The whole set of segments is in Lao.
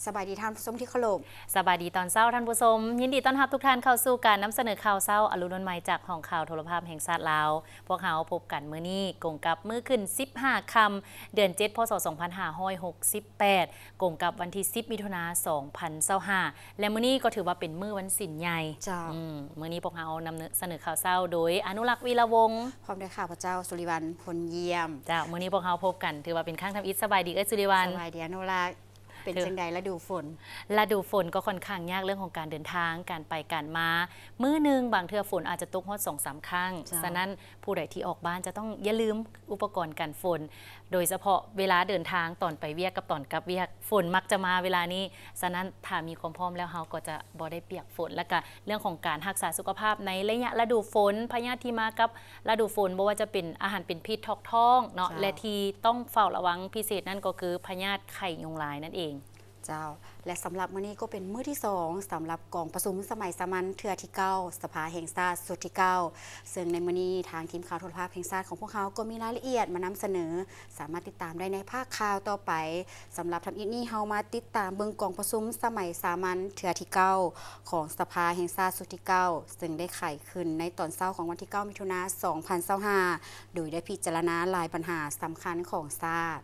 ສະບາຍດີທ່ານຜູ້ຊົມທີ່ເຄົາລົບ. ສະບາຍດີຕອນເຊົ້າທ່ານຜູ້ຊົມ. ຍິນດີຕ້ອນຮັບທຸກທ່ານເຂົ້າສູ່ການນຳສະເໜີຂ່າວເຊົ້າອາລຸນວັນໃໝ່ ຈາກຫ້ອງຂ່າວໂທລະພາບແຫ່ງຊາດລາວ. ພວກເຮົາພົບກັນມື້ນີ້ກົງກັບມື້ຂຶ້ນສິບຫ້າຄ່ຳ ເດືອນເຈັດ ພ.ສ. ສອງພັນຫ້າຮ້ອຍຫົກສິບແປດ ກົງກັບວັນທີສິບ ມິຖຸນາ ສອງພັນຊາວຫ້າ ແລະ ມື້ນີ້ກໍຖືວ່າເປັນມື້ວັນສິນໃຫຍ່. ເຈົ້າ. ອືມ ມື້ນີ້ພວກເຮົານຳສະເໜີຂ່າວເຊົ້າໂດຍ ອະນຸລັກ ວີລະວົງ ພ້ອມດ້ວຍຂ້າພະເຈົ້າ ສຸລິວັນ ພົນຢ້ຽມ. ເຈົ້າ, ມື້ນີ້ພວກເຮົາພົບກັນຖືວ່າເປັນຄັ້ງທຳອິດ. ສະບາຍດີເອື້ອຍສຸລິວັນ. ສະບາຍດີອະນຸລັກ. ເປັນຈັ່ງໃດລະດູຝົນ? ລະດູຝົນກໍຂ້ອນຂ້າງຍາກເລື່ອງຂອງການເດີນທາງ, ການໄປການມາ. ມື້ໜຶ່ງບາງເທື່ອຝົນອາດຈະຕົກຮອດສອງສາມຄັ້ງ. ເຈົ້າ. ສະນັ້ນ ຜູ້ໃດທີ່ອອກບ້ານຈະຕ້ອງຢ່າລືມອຸປະກອນກັນຝົນ, ໂດຍສະເພາະເວລາເດີນທາງຕອນໄປວຽກກັບຕອນກັບວຽກ, ຝົນມັກຈະມາເວລານີ້. ສະນັ້ນ ຖ້າມີຄວາມພ້ອມແລ້ວ ເຮົາກໍຈະບໍ່ໄດ້ປຽກຝົນ. ແລ້ວກະເລື່ອງຂອງການຮັກສາສຸຂະພາບໃນໄລຍະລະດູຝົນ, ພະຍາດທີ່ມາກັບລະດູຝົນ, ບໍ່ວ່າຈະເປັນອາຫານເປັນພິດ, ຖອກທ້ອງເນາະ, ເຈົ້າ. ແລະ ທີ່ຕ້ອງເຝົ້າລະວັງພິເສດນັ້ນກໍຄືພະຍາດໄຂ້ຍຸງລາຍນັ້ນເອງ. ເຈົ້າ ແລະ ສຳລັບມື້ນີ້ກໍເປັນມື້ທີສອງ ສຳລັບກອງປະຊຸມສະໄໝສາມັນເທື່ອທີເກົ້າ ສະພາແຫ່ງຊາດຊຸດທີເກົ້າ ເຊິ່ງໃນມື້ນີ້ທາງທີມຂ່າວໂທລະພາບແຫ່ງຊາດຂອງພວກເຮົາກໍມີລາຍລະອຽດມານຳສະເໜີ, ສາມາດຕິດຕາມໄດ້ໃນພາກຂ່າວຕໍ່ໄປ. ສຳລັບທຳອິດນີ້ ເຮົາມາຕິດຕາມເບິ່ງກອງປະຊຸມສະໄໝສາມັນເທື່ອທີເກົ້າ ຂອງສະພາແຫ່ງຊາດຊຸດທີເກົ້າ ເຊິ່ງໄດ້ໄຂຂຶ້ນໃນຕອນເຊົ້າຂອງວັນທີເກົ້າ ມິຖຸນາ ສອງພັນຊາວຫ້າ ໂດຍໄດ້ພິຈາລະນາຫຼາຍບັນຫາສຳຄັນຂອງຊາດ.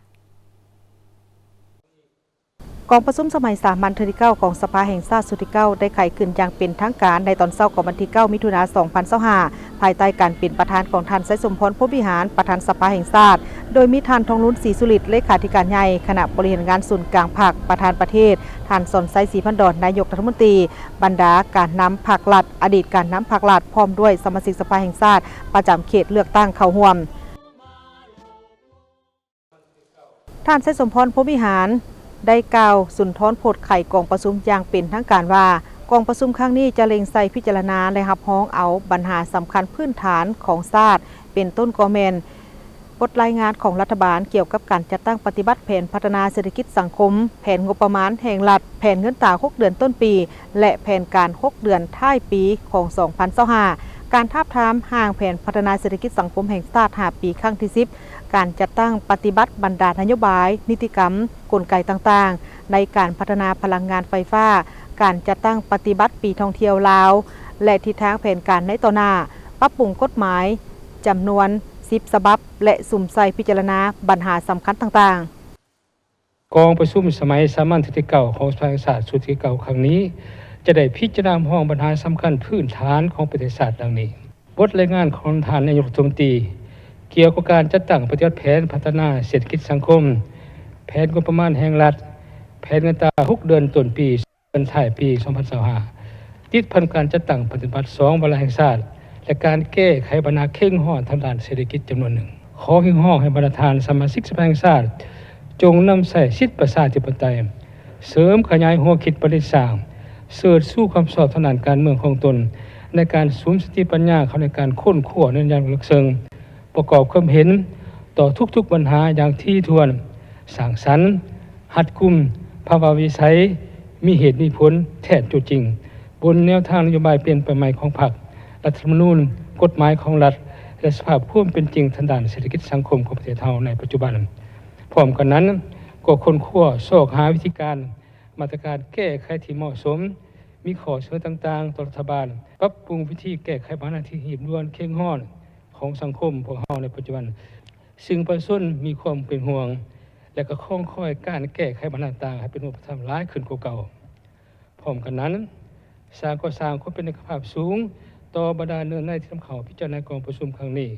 ກອງປະຊຸມສະໄໝສາມັນເທື່ອທີເກົ້າຂອງສະພາແຫ່ງຊາດຊຸດທີເກົ້າ ໄດ້ໄຂຂຶ້ນຢ່າງເປັນທາງການໃນຕອນເຊົ້າຂອງວັນທີເກົ້າ ມິຖຸນາ ສອງພັນຊາວຫ້າ ພາຍໃຕ້ການເປັນປະທານຂອງທ່ານ ໄຊສົມພອນ ພົມວິຫານ ປະທານສະພາແຫ່ງຊາດ, ໂດຍມີທ່ານ ທອງລຸນ ສີສຸລິດ ເລຂາທິການໃຫຍ່ຄະນະບໍລິຫານງານສູນກາງພັກ ປະທານປະເທດ, ທ່ານ ສອນໄຊ ສີພັນດອນ ນາຍົກລັດຖະມົນຕີ, ບັນດາການນຳພັກລັດ, ອະດີດການນຳພັກລັດ ພ້ອມດ້ວຍສະມາຊິກສະພາແຫ່ງຊາດປະຈຳເຂດເລືອກຕັ້ງເຂົ້າຮ່ວມ. ທ່ານ ໄຊສົມພອນ ພົມວິຫານ ໄດ້ກ່າວສຸນທອນໂພດໄຂກອງປະຊຸມຢ່າງເປັນທາງການວ່າ, ກອງປະຊຸມຄັ້ງນີ້ຈະເລັງໃສ່ພິຈາລະນາ ແລະ ຮັບຮອງເອົາບັນຫາສຳຄັນພື້ນຖານຂອງຊາດ, ເປັນຕົ້ນກໍແມ່ນບົດລາຍງານຂອງລັດຖະບານກ່ຽວກັບການຈັດຕັ້ງປະຕິບັດແຜນພັດທະນາເສດຖະກິດສັງຄົມ, ແຜນງົບປະມານແຫ່ງລັດ, ແຜນເງິນຕາຫົກເດືອນຕົ້ນປີ ແລະ ແຜນການຫົກເດືອນທ້າຍປີຂອງສອງພັນຊາວຫ້າ, ການທາບທາມຮ່າງແຜນພັດທະນາເສດຖະກິດສັງຄົມແຫ່ງຊາດຫ້າປີຄັ້ງທີສິບ, ການຈັດຕັ້ງປະຕິບັດບັນດານະໂຍບາຍ, ນິຕິກຳ, ກົນໄກຕ່າງໆ ໃນການພັດທະນາພະລັງງານໄຟຟ້າ, ການຈັດຕັ້ງປະຕິບັດປີທ່ອງທ່ຽວລາວ ແລະ ທິດທາງແຜນການໃນຕໍ່ໜ້າ, ປັບປຸງກົດໝາຍຈຳນວນສິບສະບັບ ແລະ ສຸມໃສ່ພິຈາລະນາບັນຫາສຳຄັນຕ່າງໆ. ກອງປະຊຸມສະໄໝສາມັນເທື່ອທີເກົ້າຂອງສະພາແຫ່ງຊາດຊຸດທີເກົ້າຄັ້ງນີ້ ຈະໄດ້ພິຈາລະນາຮັບຮອງບັນຫາສຳຄັນພື້ນຖານຂອງປະເທດຊາດດັ່ງນີ້. ບົດລາຍງານຂອງທ່ານນາຍົກລັດຖະມົນຕີ ກ່ຽວກັບການຈັດຕັ້ງປະຕິບັດແຜນພັດທະນາເສດຖະກິດສັງຄົມ, ແຜນງົບປະມານແຫ່ງລັດ, ແຜນເງິນຕາຫົກເດືອນຕົ້ນປີ, ເດືອນທ້າຍປີສອງພັນຊາວຫ້າ ຕິດພັນການຈັດຕັ້ງປະຕິບັດສອງວາລະແຫ່ງຊາດ ແລະ ການແກ້ໄຂບັນຫາເຄັ່ງຮ້ອນທາງດ້ານເສດຖະກິດຈຳນວນໜຶ່ງ. ຂໍຮຽກຮ້ອງໃຫ້ບັນດາທ່ານສະມາຊິກສະພາແຫ່ງຊາດ ຈົ່ງນຳໃຊ້ສິດປະຊາທິປະໄຕ, ເສີມຂະຫຍາຍຫົວຄິດປະດິດສ້າງ, ເສີດຊູຄວາມຊອບທາງດ້ານການເມືອງຂອງຕົນ ໃນການສຸມສະຕິປັນຍາເຂົ້າໃນການຄົ້ນຄວ້າໃນຢ່າງເລິກເຊິ່ງ, ປະກອບຄວາມເຫັນຕໍ່ທຸກໆບັນຫາຢ່າງຖີ່ຖ້ວນ, ສ້າງສັນ, ຮັດກຸມ, ພາວະວິໄສ, ມີເຫດມີຜົນ, ແທ້ຕົວຈິງ, ບົນແນວທາງນະໂຍບາຍປ່ຽນແປງໃໝ່ຂອງພັກ, ລັດຖະທຳມະນູນ, ກົດໝາຍຂອງລັດ ແລະ ສະພາບຄວາມເປັນຈິງທາງດ້ານເສດຖະກິດສັງຄົມຂອງປະເທດເຮົາໃນປັດຈຸບັນ. ພ້ອມກັນນັ້ນ, ກໍຄົ້ນຄວ້າຊອກຫາວິທີການ, ມາດຕະການແກ້ໄຂທີ່ເໝາະສົມ, ມີຂໍ້ສະເໜີຕ່າງໆຕໍ່ລັດຖະບານ, ປັບປຸງວິທີແກ້ໄຂບັນຫາທີ່ຮີບດ່ວນເຄັ່ງຮ້ອນຂອງສັງຄົມພວກເຮົາໃນປັດຈຸບັນ, ຊຶ່ງປະຊາຊົນມີຄວາມເປັນຫ່ວງ ແລະ ກໍຄອງຄອຍການແກ້ໄຂບັນຫາຕ່າງໆໃຫ້ເປັນຮູບປະທຳຫຼາຍຂຶ້ນກວ່າເກົ່າ. ພ້ອມກັນນັ້ນ, ສ້າງກໍສ້າງຄວາມເປັນເອກະພາບສູງຕໍ່ບັນດາເນື້ອໃນທີ່ນຳເຂົ້າພິຈາລະນາໃນກອງປະຊຸມຄັ້ງນີ້,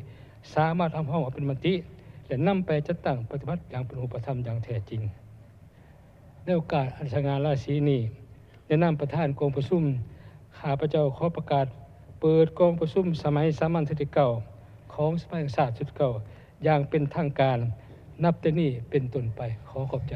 ສາມາດຮັບຮອງເອົາເປັນມະຕິ ແລະ ນຳໄປຈັດຕັ້ງປະຕິບັດຢ່າງເປັນຮູບປະທຳຢ່າງແທ້ຈິງ. ໃນໂອກາດອັນສະຫງ່າລາສີນີ້, ໃນນາມປະທານກອງປະຊຸມ, ຂ້າພະເຈົ້າຂໍປະກາດເປີດກອງປະຊຸມສະໄໝສາມັນເທື່ອທີເກົ້າຂອງສະພາແຫ່ງຊາດຊຸດທີເກົ້າ ຢ່າງເປັນທາງການ ນັບແຕ່ນີ້ເປັນຕົ້ນໄປ. ຂໍຂອບໃຈ.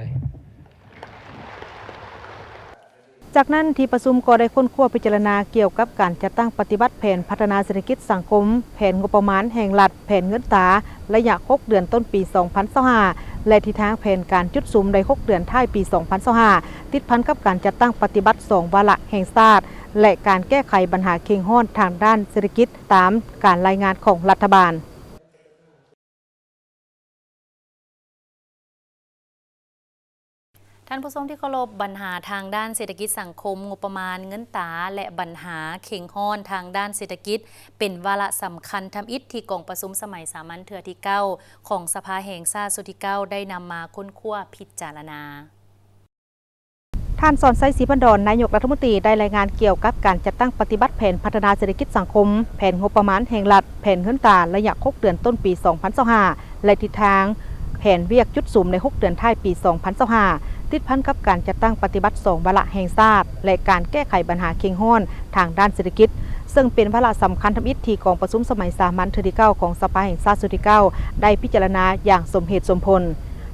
ຈາກນັ້ນ ທີ່ປະຊຸມກໍໄດ້ຄົ້ນຄວ້າພິຈາລະນາກ່ຽວກັບການຈັດຕັ້ງປະຕິບັດແຜນພັດທະນາເສດຖະກິດສັງຄົມ, ແຜນງົບປະມານແຫ່ງລັດ, ແຜນເງິນຕາ ໄລຍະຫົກເດືອນຕົ້ນປີສອງພັນຊາວຫ້າ ແລະ ທິດທາງແຜນການຈຸດສຸມໃນຫົກເດືອນທ້າຍປີສອງພັນຊາວຫ້າ ຕິດພັນກັບການຈັດຕັ້ງປະຕິບັດສອງວາລະແຫ່ງຊາດ ແລະ ການແກ້ໄຂບັນຫາເຄັ່ງຮ້ອນທາງດ້ານເສດຖະກິດຕາມການລາຍງານຂອງລັດຖະບານ. ທ່ານຜູ້ຊົມທີ່ເຄົາລົບ, ບັນຫາທາງດ້ານເສດຖະກິດສັງຄົມ, ງົບປະມານເງິນຕາ ແລະ ບັນຫາເຄັ່ງຮ້ອນທາງດ້ານເສດຖະກິດ ເປັນວາລະສຳຄັນທຳອິດທີ່ກອງປະຊຸມສະໄໝສາມັນເທື່ອທີເກົ້າ ຂອງສະພາແຫ່ງຊາດຊຸດທີເກົ້າ ໄດ້ນຳມາຄົ້ນຄວ້າພິຈາລະນາ. ທ່ານ ສອນໄຊ ສີພັນດອນ ນາຍົກລັດຖະມົນຕີ ໄດ້ລາຍງານກ່ຽວກັບການຈັດຕັ້ງປະຕິບັດແຜນພັດທະນາເສດຖະກິດສັງຄົມ, ແຜນງົບປະມານແຫ່ງລັດ, ແຜນເງິນຕາໄລຍະຫົກເດືອນຕົ້ນປີສອງພັນຊາວຫ້າ ແລະ ທິດທາງແຜນວຽກຈຸດສຸມໃນຫົກເດືອນທ້າຍປີສອງພັນຊາວຫ້າ ຕິດພັນກັບການຈັດຕັ້ງປະຕິບັດສອງວາລະແຫ່ງຊາດ ແລະ ການແກ້ໄຂບັນຫາເຄັ່ງຮ້ອນທາງດ້ານເສດຖະກິດ, ເຊິ່ງເປັນວາລະສຳຄັນທຳອິດທີ່ກອງປະຊຸມສະໄໝສາມັນເທື່ອທີເກົ້າ ຂອງສະພາແຫ່ງຊາດຊຸດທີເກົ້າ ໄດ້ພິຈາລະນາຢ່າງສົມເຫດສົມຜົນ.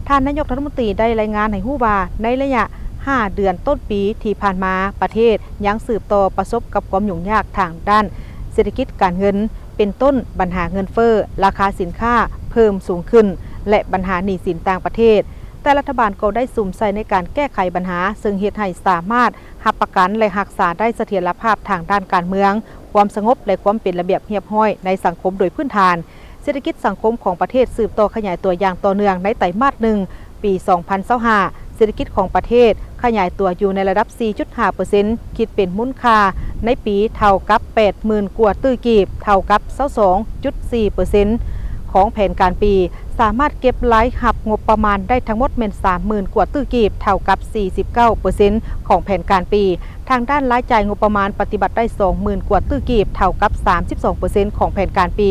ທ່ານນາຍົກລັດຖະມົນຕີໄດ້ລາຍງານໃຫ້ຮູ້ວ່າ ໃນໄລຍະຫ້າເດືອນຕົ້ນປີທີ່ຜ່ານມາ, ປະເທດຍັງສືບຕໍ່ປະສົບກັບຄວາມຫຍຸ້ງຍາກທາງດ້ານເສດຖະກິດການເງິນ, ເປັນຕົ້ນບັນຫາເງິນເຟີ້, ລາຄາສິນຄ້າເພີ່ມສູງຂຶ້ນ ແລະ ບັນຫາໜີ້ສິນຕ່າງປະເທດ, ແຕ່ລັດຖະບານກໍໄດ້ສຸມໃສ່ໃນການແກ້ໄຂບັນຫາ, ເຊິ່ງເຮັດໃຫ້ສາມາດຮັບປະກັນ ແລະ ຮັກສາໄດ້ສະຖຽນລະພາບທາງດ້ານການເມືອງ, ຄວາມສະຫງົບ ແລະ ຄວາມເປັນລະບຽບຮຽບຮ້ອຍໃນສັງຄົມໂດຍພື້ນຖານ. ເສດຖະກິດສັງຄົມຂອງປະເທດສືບຕໍ່ຂະຫຍາຍຕົວຢ່າງຕໍ່ເນື່ອງໃນໄຕມາດໜຶ່ງ ປີສອງພັນຊາວຫ້າ ເສດຖະກິດຂອງປະເທດຂະຫຍາຍຕົວຢູ່ໃນລະດັບສີ່ຈຸດຫ້າເປີເຊັນ ຄິດເປັນມູນຄ່າໃນປີເທົ່າກັບແປດໝື່ນກວ່າຕື້ກີບ, ເທົ່າກັບຊາວສອງຈຸດສີ່ເປີເຊັນຂອງແຜນການປີ, ສາມາດເກັບລາຍຮັບງົບປະມານໄດ້ທັງໝົດແມ່ນສາມໝື່ນກວ່າຕື້ກີບ, ເທົ່າກັບສີ່ສິບເກົ້າເປີເຊັນຂອງແຜນການປີ. ທາງດ້ານລາຍຈ່າຍງົບປະມານປະຕິບັດໄດ້ສອງໝື່ນກວ່າຕື້ກີບ, ເທົ່າກັບສາມສິບສອງເປີເຊັນຂອງແຜນການປີ,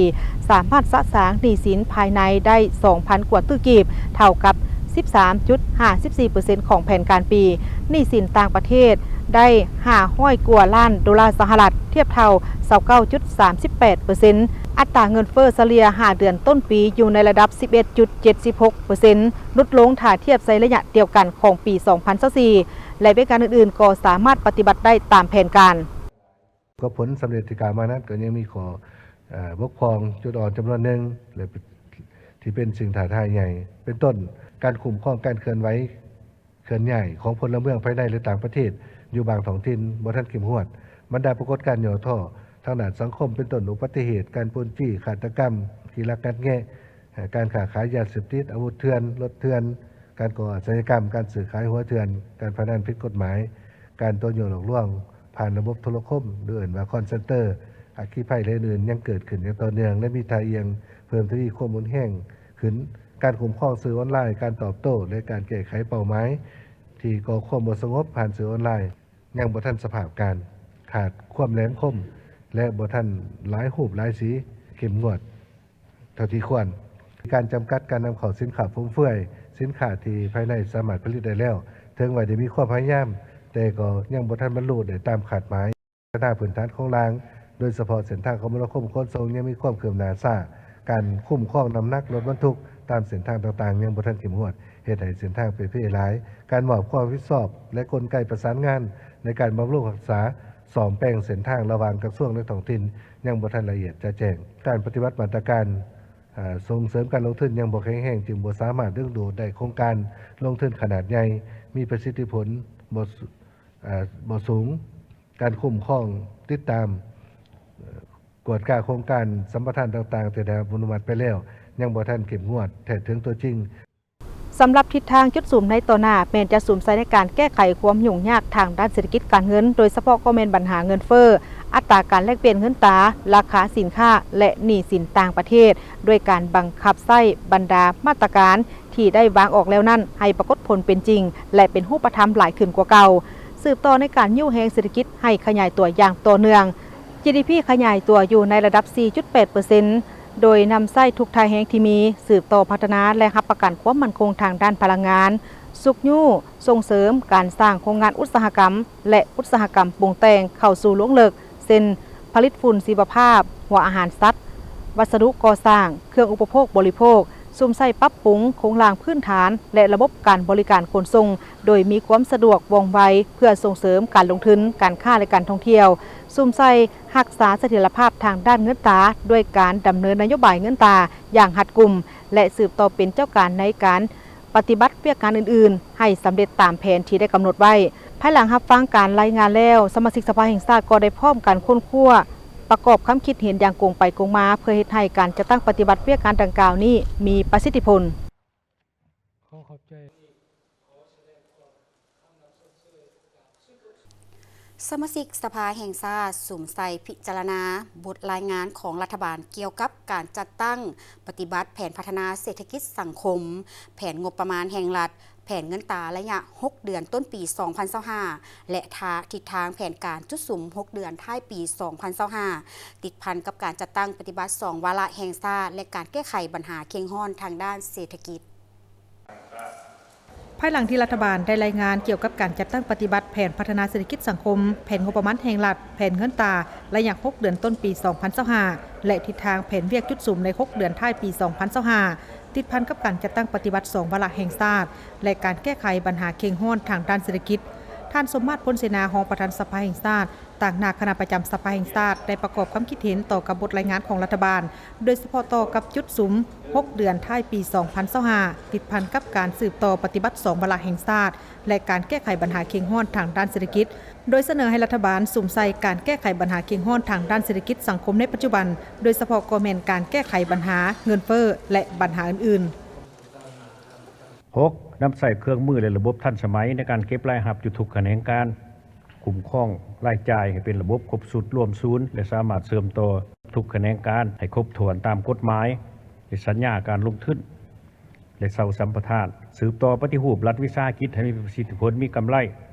ສາມາດສະສາງໜີ້ສິນພາຍໃນໄດ້ສອງພັນກວ່າຕື້ກີບ, ເທົ່າກັບສິບສາມຈຸດຫ້າສິບສີ່ເປີເຊັນຂອງແຜນການປີ, ໜີ້ສິນຕ່າງປະເທດໄດ້ຫ້າຮ້ອຍກວ່າລ້ານໂດລາສະຫະລັດ, ທຽບເທົ່າຊາວເກົ້າຈຸດສາມສິບແປດເປີເຊັນ. ອັດຕາເງິນເຟີ້ສະເລ່ຍຫ້າເດືອນຕົ້ນປີຢູ່ໃນລະດັບສິບເອັດຈຸດເຈັດສິບຫົກເປີເຊັນ, ຫຼຸດລົງຖ້າທຽບໃສ່ໄລຍະດຽວກັນຂອງປີສອງພັນຊາວສີ່ ແລະ ວຽກງານອື່ນໆກໍສາມາດປະຕິບັດໄດ້ຕາມແຜນການ. ກໍຜົນສຳເລັດທີ່ກ່າວມານັ້ນກໍຍັງມີຂໍ້ ເອີ ບົກຜ່ອງຈຸດອ່ອນຈຳນວນໜຶ່ງ ແລະ ທີ່ເປັນສິ່ງທ້າທາຍໃຫຍ່ ເປັນຕົ້ນ ການຄຸ້ມຄອງການເຄື່ອນໄຫວ ເຄື່ອນຍ້າຍຂອງພົນລະເມືອງພາຍໃນ ແລະ ຕ່າງປະເທດຢູ່ບາງທ້ອງຖິ່ນບໍ່ທັນເຂັ້ມງວດ, ບັນດາປາກົດການຫຍໍ້ທໍ້ທາງດ້ານສັງຄົມ ເປັນຕົ້ນ ອຸບັດຕິເຫດ, ການປຸ້ນຈີ້, ຄາດຕະກຳ, ຂີ້ລັກງັດແງະ, ການຄ້າຂາຍຢາເສບຕິດ, ອາວຸດເຖື່ອນ, ລົດເຖື່ອນ, ການກໍ່ອາຊະຍາກຳ, ການຊື້ຂາຍຫົວເຖື່ອນ, ການພະນັນຜິດກົດໝາຍ, ການຕົວະຍົວະຫຼອກລວງຜ່ານລະບົບໂທລະຄົມ ຫຼື ເອີ້ນວ່າ ຄອນເຊັນເຕີ, ອັກຄີໄພ ແລະ ອື່ນໆ ຍັງເກີດຂຶ້ນຢ່າງຕໍ່ເນື່ອງ ແລະ ມີທ່າອ່ຽງເພີ່ມທະວີຄວາມຮຸນແຮງຂຶ້ນ. ການຄຸ້ມຄອງສື່ອອນລາຍ, ການຕອບໂຕ້ ແລະ ການແກ້ໄຂເປົ້າໝາຍທີ່ກໍ່ຄວາມບໍ່ສະຫງົບຜ່ານສື່ອອນລາຍ ຍັງບໍ່ທັນສະພາບການ, ຂາດຄວາມແຫຼມຄົມ ແລະ ບໍ່ທັນຫຼາຍຮູບຫຼາຍສີເຂັ້ມງວດເທົ່າທີ່ຄວນ. ການຈຳກັດການນຳເຂົ້າສິນຄ້າຟຸມເຟືອຍ, ສິນຄ້າທີ່ພາຍໃນສາມາດຜະລິດໄດ້ແລ້ວ, ເຖິງວ່າໄດ້ມີຄວາມພະຍາຍາມ, ແຕ່ກໍຍັງບໍ່ທັນບັນລຸໄດ້ຕາມຄາດໝາຍ. ພັດທະນາພື້ນຖານໂຄງລ່າງ, ໂດຍສະເພາະເສັ້ນທາງຄົມມະນາຄົມຂົນສົ່ງ ຍັງມີຄວາມຄືບໜ້າຊ້າ. ການຄຸ້ມຄອງນ້ຳໜັກລົດບັນທຸກຕາມເສັ້ນທາງຕ່າງໆ ຍັງບໍ່ທັນເຂັ້ມງວດ, ເຮັດໃຫ້ເສັ້ນທາງເປ່ເພຫຼາຍ. ການມອບຄວາມຮັບຜິດຊອບ ແລະ ກົນໄກປະສານງານໃນການບຳລຸງຮັກສາ, ສ້ອມແປງເສັ້ນທາງລະຫວ່າງກະຊວງ ແລະ ທ້ອງຖິ່ນ ຍັງບໍ່ທັນລະອຽດຈະແຈ້ງ. ການປະຕິບັດມາດຕະການ ເອີ ສົ່ງເສີມການລົງທຶນຍັງບໍ່ແຂງແຮງ, ຈຶ່ງບໍ່ສາມາດດຶງດູດໄດ້ໂຄງການລົງທຶນຂະໜາດໃຫຍ່, ມີປະສິດທິຜົນບໍ່ ເອີ ບໍ່ສູງ. ການຄຸ້ມຄອງ, ຕິດຕາມ, ເອີ ກວດກາໂຄງການສຳປະທານຕ່າງໆ ທີ່ໄດ້ຮັບອະນຸມັດໄປແລ້ວ ຍັງບໍ່ທັນເຂັ້ມງວດແທດເຖິງຕົວຈິງ. ສຳລັບທິດທາງຈຸດສຸມໃນຕໍ່ໜ້າ ແມ່ນຈະສຸມໃສ່ໃນການແກ້ໄຂຄວາມຫຍຸ້ງຍາກທາງດ້ານເສດຖະກິດການເງິນ, ໂດຍສະເພາະກໍແມ່ນບັນຫາເງິນເຟີ້, ອັດຕາການແລກປ່ຽນເງິນຕາ, ລາຄາສິນຄ້າ ແລະ ໜີ້ສິນຕ່າງປະເທດ, ດ້ວຍການບັງຄັບໃຊ້ບັນດາມາດຕະການທີ່ໄດ້ວາງອອກແລ້ວນັ້ນໃຫ້ປາກົດຜົນເປັນຈິງ ແລະ ເປັນຮູບປະທຳຫຼາຍຂຶ້ນກວ່າເກົ່າ. ສືບຕໍ່ໃນການຍູ້ແຮງເສດຖະກິດໃຫ້ຂະຫຍາຍຕົວຢ່າງຕໍ່ເນື່ອງ. ຈີດີພີ ຂະຫຍາຍຕົວຢູ່ໃນລະດັບສີ່ຈຸດແປດເປີເຊັນ ໂດຍນຳໃຊ້ທຸກທ່າແຮງທີ່ມີ, ສືບຕໍ່ພັດທະນາ ແລະ ຮັບປະກັນຄວາມໝັ້ນຄົງທາງດ້ານພະລັງງານ, ຊຸກຍູ້ສົ່ງເສີມການສ້າງໂຮງງານອຸດສາຫະກຳ ແລະ ອຸດສາຫະກຳປຸງແຕ່ງເຂົ້າສູ່ລວງເລິກ ເຊັ່ນ ຜະລິດຝຸ່ນຊີວະພາບ, ຫົວອາຫານສັດ, ວັດສະດຸກໍ່ສ້າງ, ເຄື່ອງອຸປະໂພກບໍລິໂພກ, ສຸມໃສ່ປັບປຸງໂຄງລ່າງພື້ນຖານ ແລະ ລະບົບການບໍລິການຂົນສົ່ງ ໂດຍມີຄວາມສະດວກວ່ອງໄວ ເພື່ອສົ່ງເສີມການລົງທຶນ, ການຄ້າ ແລະ ການທ່ອງທ່ຽວ, ສຸມໃສ່ຮັກສາສະຖຽນລະພາບທາງດ້ານເງິນຕາ ດ້ວຍການດຳເນີນນະໂຍບາຍເງິນຕາຢ່າງຮັດກຸມ ແລະ ສືບຕໍ່ເປັນເຈົ້າການໃນການປະຕິບັດວຽກງານອື່ນໆ ໃຫ້ສຳເລັດຕາມແຜນທີ່ໄດ້ກຳນົດໄວ້. ພາຍຫຼັງຮັບຟັງການລາຍງານແລ້ວ, ສະມາຊິກສະພາແຫ່ງຊາດກໍໄດ້ພ້ອມກັນຄົ້ນຄວ້າ ປະກອບຄຳຄິດເຫັນຢ່າງກົງໄປກົງມາ ເພື່ອເຮັດໃຫ້ການຈັດຕັ້ງປະຕິບັດວຽກງານດັ່ງກ່າວນີ້ມີປະສິດທິຜົນ. ຂໍຂອບໃຈ. ສະມາຊິກສະພາແຫ່ງຊາດສຸມໃສ່ພິຈາລະນາບົດລາຍງານຂອງລັດຖະບານກ່ຽວກັບການຈັດຕັ້ງປະຕິບັດແຜນພັດທະນາເສດຖະກິດສັງຄົມ, ແຜນງົບປະມານແຫ່ງລັດ, ແຜນເງິນຕາໄລຍະຫົກເດືອນຕົ້ນປີສອງພັນຊາວຫ້າ ແລະ ທ່າ ທິດທາງແຜນການຈຸດສຸມຫົກເດືອນທ້າຍປີສອງພັນຊາວຫ້າ ຕິດພັນກັບການຈັດຕັ້ງປະຕິບັດສອງວາລະແຫ່ງຊາດ ແລະ ການແກ້ໄຂບັນຫາເຄັ່ງຮ້ອນທາງດ້ານເສດຖະກິດ. ພາຍຫຼັງທີ່ລັດຖະບານໄດ້ລາຍງານກ່ຽວກັບການຈັດຕັ້ງປະຕິບັດແຜນພັດທະນາເສດຖະກິດສັງຄົມ, ແຜນງົບປະມານແຫ່ງລັດ, ແຜນເງິນຕາໄລຍະຫົກເດືອນຕົ້ນປີສອງພັນຊາວຫ້າ ແລະ ທິດທາງແຜນວຽກຈຸດສຸມໃນຫົກເດືອນທ້າຍປີສອງພັນຊາວຫ້າ ຕິດພັນກັບການຈັດຕັ້ງປະຕິບັດສອງວາລະແຫ່ງຊາດ ແລະ ການແກ້ໄຂບັນຫາເຄັ່ງຮ້ອນທາງດ້ານເສດຖະກິດ, ທ່ານ ສົມມາດ ພົນເສນາ ຮອງປະທານສະພາແຫ່ງຊາດ ຕາງໜ້າຄະນະປະຈຳສະພາແຫ່ງຊາດ ໄດ້ປະກອບຄຳຄິດເຫັນຕໍ່ກັບບົດລາຍງານຂອງລັດຖະບານ, ໂດຍສະເພາະຕໍ່ກັບຈຸດສຸມຫົກເດືອນທ້າຍປີສອງພັນຊາວຫ້າ ຕິດພັນກັບການສືບຕໍ່ປະຕິບັດສອງວາລະແຫ່ງຊາດ ແລະ ການແກ້ໄຂບັນຫາເຄັ່ງຮ້ອນທາງດ້ານເສດຖະກິດ, ໂດຍສະເໜີໃຫ້ລັດຖະບານສຸມໃສ່ການແກ້ໄຂບັນຫາເຄັ່ງຮ້ອນທາງດ້ານເສດຖະກິດສັງຄົມໃນປັດຈຸບັນ, ໂດຍສະເພາະກໍແມ່ນການແກ້ໄຂບັນຫາເງິນເຟີ້ ແລະ ບັນຫາອື່ນໆ. ຫົກ, ນຳໃຊ້ເຄື່ອງມື ແລະ ລະບົບທັນສະໄໝໃນການເກັບລາຍຮັບຢູ່ທຸກຂະແໜງການ, ຄຸ້ມຄອງລາຍຈ່າຍໃຫ້ເປັນລະບົບຄົບຊຸດລວມສູນ ແລະ ສາມາດເຊື່ອມຕໍ່ທຸກຂະແໜງການໃຫ້ຄົບຖ້ວນຕາມກົດໝາຍ ແລະ ສັນຍາການລົງທຶນ ແລະ ເຊົ່າສຳປະທານ, ສືບຕໍ່ປະຕິຮູບລັດວິສາຫະກິດໃຫ້ມີປະສິດທິຜົນ, ມີກຳໄລ,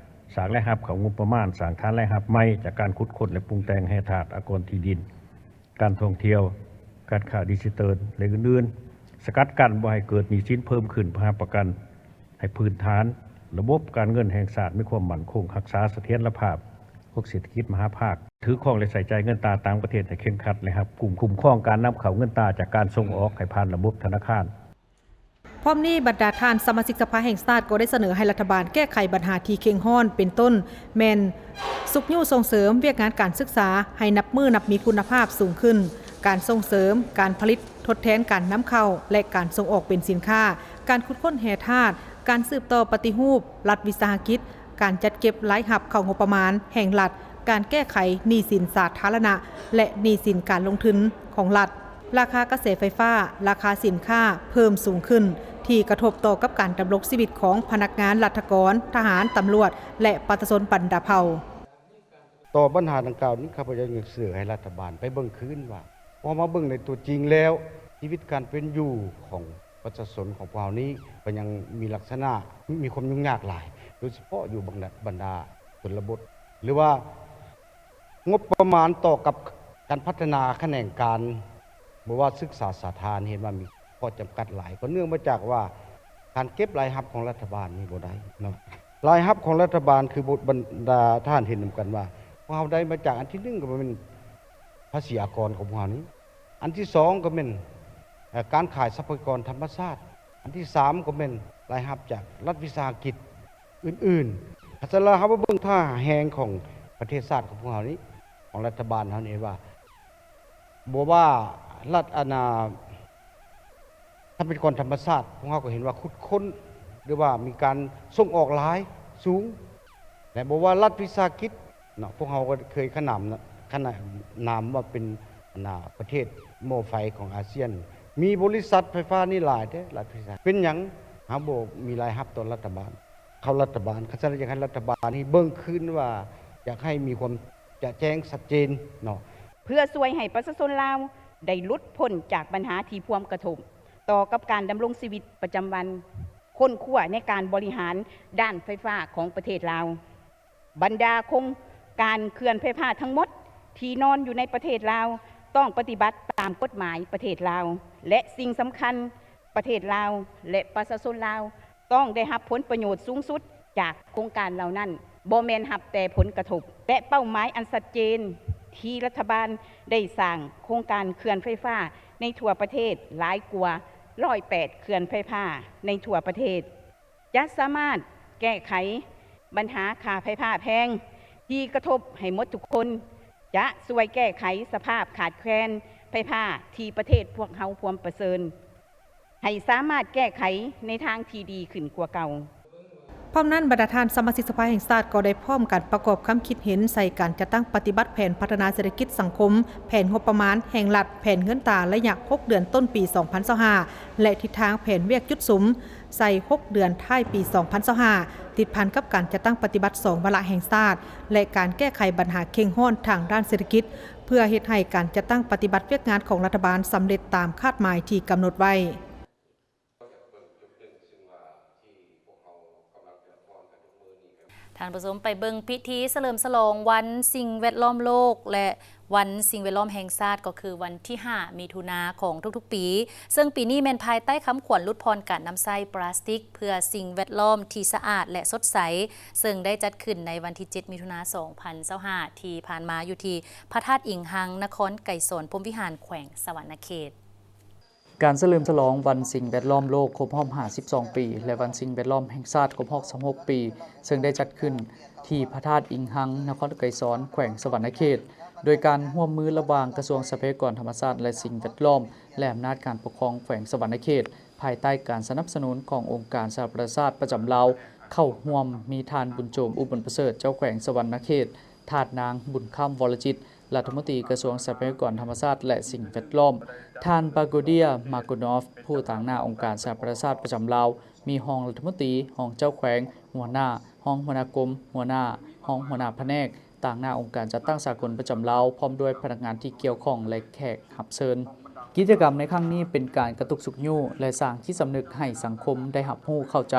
ສ້າງລາຍຮັບເຂົ້າງົບປະມານ, ສ້າງຖານລາຍຮັບໃໝ່ຈາກການຂຸດຄົ້ນ ແລະ ປຸງແຕ່ງແຮ່ທາດອາກອນທີ່ດິນ, ການທ່ອງທ່ຽວ, ການຄ້າດິຈິຕອນ ແລະ ອື່ນໆ, ສະກັດກັ້ນບໍ່ໃຫ້ເກີດໜີ້ສິນເພີ່ມຂຶ້ນ, ເພື່ອຮັບປະກັນໃຫ້ພື້ນຖານລະບົບການເງິນແຫ່ງຊາດມີຄວາມໝັ້ນຄົງ, ຮັກສາສະຖຽນລະພາບຂອງເສດຖະກິດມະຫາພາກ, ຖືຄອງ ແລະ ໃຊ້ຈ່າຍເງິນຕາຕ່າງປະເທດໃຫ້ເຄັ່ງຄັດ ແລະ ຮັບກຸມຄຸ້ມຄອງການນຳເຂົ້າເງິນຕາຈາກການສົ່ງອອກໃຫ້ຜ່ານລະບົບທະນາຄານ. ພ້ອມນີ້, ບັນດາທ່ານສະມາຊິກສະພາແຫ່ງຊາດກໍໄດ້ສະເໜີໃຫ້ລັດຖະບານແກ້ໄຂບັນຫາທີ່ເຄັ່ງຮ້ອນ ເປັນຕົ້ນແມ່ນ ຊຸກຍູ້ສົ່ງເສີມວຽກງານການສຶກສາໃຫ້ນັບມື້ນັບມີຄຸນນະພາບສູງຂຶ້ນ, ການສົ່ງເສີມການຜະລິດທົດແທນການນຳເຂົ້າ ແລະ ການສົ່ງອອກເປັນສິນຄ້າ, ການຂຸດຄົ້ນແຮ່ທາດ, ການສືບຕໍ່ປະຕິຮູບລັດວິສາຫະກິດ, ການຈັດເກັບລາຍຮັບເຂົ້າງົບປະມານແຫ່ງລັດ, ການແກ້ໄຂໜີ້ສິນສາທາລະນະ ແລະ ໜີ້ສິນການລົງທຶນຂອງລັດ, ລາຄາກະແສໄຟຟ້າ, ລາຄາສິນຄ້າເພີ່ມສູງຂຶ້ນ ທີ່ກະທົບຕໍ່ກັບການດຳລົງຊີວິດຂອງພະນັກງານລັດຖະກອນ, ທະຫານ, ຕຳຫຼວດ ແລະ ປະຊາຊົນບັນດາເຜົ່າ. ຕໍ່ບັນຫາດັ່ງກ່າວນີ້, ຂ້າພະເຈົ້າຍັງສະເໜີໃຫ້ລັດຖະບານໄປເບິ່ງຄືນວ່າ ພໍມາເບິ່ງໃນຕົວຈິງແລ້ວ, ຊີວິດການເປັນຢູ່ຂອງປະຊາຊົນຂອງພວກເຮົານີ້ ກໍຍັງມີລັກສະນະ ມີຄວາມຫຍຸ້ງຍາກຫຼາຍ, ໂດຍສະເພາະຢູ່ບັນດາ ບັນດາຊົນນະບົດ ຫຼືວ່າງົບປະມານຕໍ່ກັບການພັດທະນາຂະແໜງການ ບໍ່ວ່າສຶກສາສາທາລະນະ ເຫັນວ່າມີຂໍ້ຈຳກັດຫຼາຍ, ກໍເນື່ອງມາຈາກວ່າການເກັບລາຍຮັບຂອງລັດຖະບານນີ້ບໍ່ໄດ້ເນາະ. ລາຍຮັບຂອງລັດຖະບານ ຄື ບັນດາທ່ານເຫັນນຳກັນວ່າ ພວກເຮົາໄດ້ມາຈາກ ອັນທີໜຶ່ງກໍແມ່ນພາສີອາກອນຂອງພວກເຮົານີ້, ອັນທີສອງກໍແມ່ນ ເອີ່ ການຂາຍຊັບພະຍາກອນທຳມະຊາດ, ອັນທີສາມກໍແມ່ນລາຍຮັບຈາກລັດວິສາຫະກິດອື່ນໆ. ຄັນຊັ້ນລະ ເຮົາມາເບິ່ງທ່າແຮງຂອງປະເທດຊາດຂອງພວກເຮົານີ້, ຂອງລັດຖະບານເຮົານີ້ວ່າ ບໍ່ວ່າລັດ ອັນນ່າ ຊັບພະຍາກອນທຳມະຊາດ ພວກເຮົາກໍເຫັນວ່າຂຸດຄົ້ນ ຫຼືວ່າມີການສົ່ງອອກຫຼາຍ ສູງ ແລະ ບໍ່ວ່າລັດວິສາຫະກິດເນາະ, ພວກເຮົາກໍເຄີຍຂະໜາມ ຂະໜາມນາມວ່າເປັນ ອັນນ່າ ປະເທດໝໍ້ໄຟຂອງອາຊຽນ, ມີບໍລິສັດໄຟຟ້ານີ້ຫຼາຍເດ້ ລັດວິສາຫະກິດ. ເປັນຫຍັງເຮົາບໍ່ມີລາຍຮັບຕໍ່ລັດຖະບານ ເຂົ້າລັດຖະບານ? ຄັນຊັ້ນລະ ຢາກໃຫ້ລັດຖະບານນີ້ເບິ່ງຄືນວ່າ ຢາກໃຫ້ມີຄວາມຈະແຈ້ງຊັດເຈນເນາະ. ເພື່ອຊ່ວຍໃຫ້ປະຊາຊົນລາວໄດ້ຫຼຸດພົ້ນຈາກບັນຫາທີ່ພວມກະທົບຕໍ່ກັບການດຳລົງຊີວິດປະຈຳວັນ, ຄົ້ນຄວ້າໃນການບໍລິຫານດ້ານໄຟຟ້າຂອງປະເທດລາວ, ບັນດາໂຄງການເຂື່ອນໄຟຟ້າທັງໝົດທີ່ນອນຢູ່ໃນປະເທດລາວ ຕ້ອງປະຕິບັດຕາມກົດໝາຍປະເທດລາວ ແລະ ສິ່ງສຳຄັນ, ປະເທດລາວ ແລະ ປະຊາຊົນລາວ ຕ້ອງໄດ້ຮັບຜົນປະໂຫຍດສູງສຸດຈາກໂຄງການເຫຼົ່ານັ້ນ, ບໍ່ແມ່ນຮັບແຕ່ຜົນກະທົບ ແລະ ເປົ້າໝາຍອັນຊັດເຈນ ທີ່ລັດຖະບານໄດ້ສ້າງໂຄງການເຂື່ອນໄຟຟ້າໃນທົ່ວປະເທດຫຼາຍກວ່າຮ້ອຍແປດເຂື່ອນໄຟຟ້າໃນທົ່ວປະເທດ ຈະສາມາດແກ້ໄຂບັນຫາຄ່າໄຟຟ້າແພງທີ່ກະທົບໃຫ້ໝົດທຸກຄົນ, ຈະຊ່ວຍແກ້ໄຂສະພາບຂາດແຄນໄຟຟ້າທີ່ປະເທດພວກເຮົາພວມປະເຊີນ ໃຫ້ສາມາດແກ້ໄຂໃນທາງທີ່ດີຂຶ້ນກວ່າເກົ່າ. ພ້ອມນັ້ນ, ບັນດາທ່ານສະມາຊິກສະພາແຫ່ງຊາດກໍໄດ້ພ້ອມກັນປະກອບຄຳຄິດເຫັນໃສ່ການຈັດຕັ້ງປະຕິບັດແຜນພັດທະນາເສດຖະກິດສັງຄົມ, ແຜນງົບປະມານ, ແຫ່ງລັດ, ແຜນເງິນຕາໄລຍະຫົກເດືອນຕົ້ນປີສອງພັນຊາວຫ້າ ແລະ ທິດທາງແຜນວຽກຈຸດສຸມໃສ່ຫົກເດືອນທ້າຍປີສອງພັນຊາວຫ້າ ຕິດພັນກັບການຈັດຕັ້ງປະຕິບັດສອງວາລະແຫ່ງຊາດ ແລະ ການແກ້ໄຂບັນຫາເຄັ່ງຮ້ອນທາງດ້ານເສດຖະກິດ ເພື່ອເຮັດໃຫ້ການຈັດຕັ້ງປະຕິບັດວຽກງານຂອງລັດຖະບານສຳເລັດຕາມຄາດໝາຍທີ່ກຳນົດໄວ້. ທ່ານຜູ້ຊົມ ໄປເບິ່ງພິທີສະເຫຼີມສະຫຼອງວັນສິ່ງແວດລ້ອມໂລກ ແລະ ວັນສິ່ງແວດລ້ອມແຫ່ງຊາດ ກໍຄືວັນທີຫ້າ ມິຖຸນາຂອງທຸກໆປີ ເຊິ່ງປີນີ້ແມ່ນພາຍໃຕ້ຄຳຂວັນຫຼຸດຜ່ອນການນຳໃຊ້ປລາສຕິກ ເພື່ອສິ່ງແວດລ້ອມທີ່ສະອາດ ແລະ ສົດໃສ ເຊິ່ງໄດ້ຈັດຂຶ້ນໃນວັນທີເຈັດ ມິຖຸນາ ສອງພັນຊາວຫ້າ ທີ່ຜ່ານມາ ຢູ່ທີ່ພະທາດອິງຮັງ ນະຄອນໄກສອນ ພົມວິຫານ ແຂວງສະຫວັນນະເຂດ. ການສະເຫຼີມສະຫຼອງວັນສິ່ງແວດລ້ອມໂລກຄົບຮອບຫ້າສິບສອງປີ ແລະ ວັນສິ່ງແວດລ້ອມແຫ່ງຊາດຄົບຮອບຊາວຫົກປີ ເຊິ່ງໄດ້ຈັດຂຶ້ນທີ່ພະທາດອິງຮັງ ນະຄອນໄກສອນ ແຂວງສະຫວັນນະເຂດ ໂດຍການຮ່ວມມືລະຫວ່າງກະຊວງຊັບພະຍາກອນທຳມະຊາດ ແລະ ສິ່ງແວດລ້ອມ ແລະ ອຳນາດການປົກຄອງແຂວງສະຫວັນນະເຂດ ພາຍໃຕ້ການສະໜັບສະໜູນຂອງອົງການສະຫະປະຊາຊາດປະຈຳລາວ. ເຂົ້າຮ່ວມມີທ່ານ ບຸນໂຈມ ອຸບົນປະເສີດ ເຈົ້າແຂວງສະຫວັນນະເຂດ, ທ່ານນາງ ບຸນຄ້ຳ ວໍລະຈິດ ລັດຖະມົນຕີກະຊວງຊັບພະຍາກອນທຳມະຊາດ ແລະ ສິ່ງແວດລ້ອມ, ທ່ານ ບາໂກເດຍ ມາໂກນອຟ ຜູ້ຕາງໜ້າອົງການສະຫະປະຊາຊາດປະຈຳລາວ, ມີຮອງລັດຖະມົນຕີ, ຮອງເຈົ້າແຂວງ, ຫົວໜ້າ, ຮອງຫົວໜ້າກົມ, ຫົວໜ້າ, ຮອງຫົວໜ້າພະແນກ, ຕາງໜ້າອົງການຈັດຕັ້ງສາກົນປະຈຳລາວ, ພ້ອມດ້ວຍພະນັກງານທີ່ກ່ຽວຂ້ອງ ແລະ ແຂກຮັບເຊີນ. ກິດຈະກຳໃນຄັ້ງນີ້ເປັນການກະຕຸກຊຸກຍູ້ ແລະ ສ້າງຈິດສຳນຶກໃຫ້ສັງຄົມໄດ້ຮັບຮູ້ເຂົ້າໃຈ,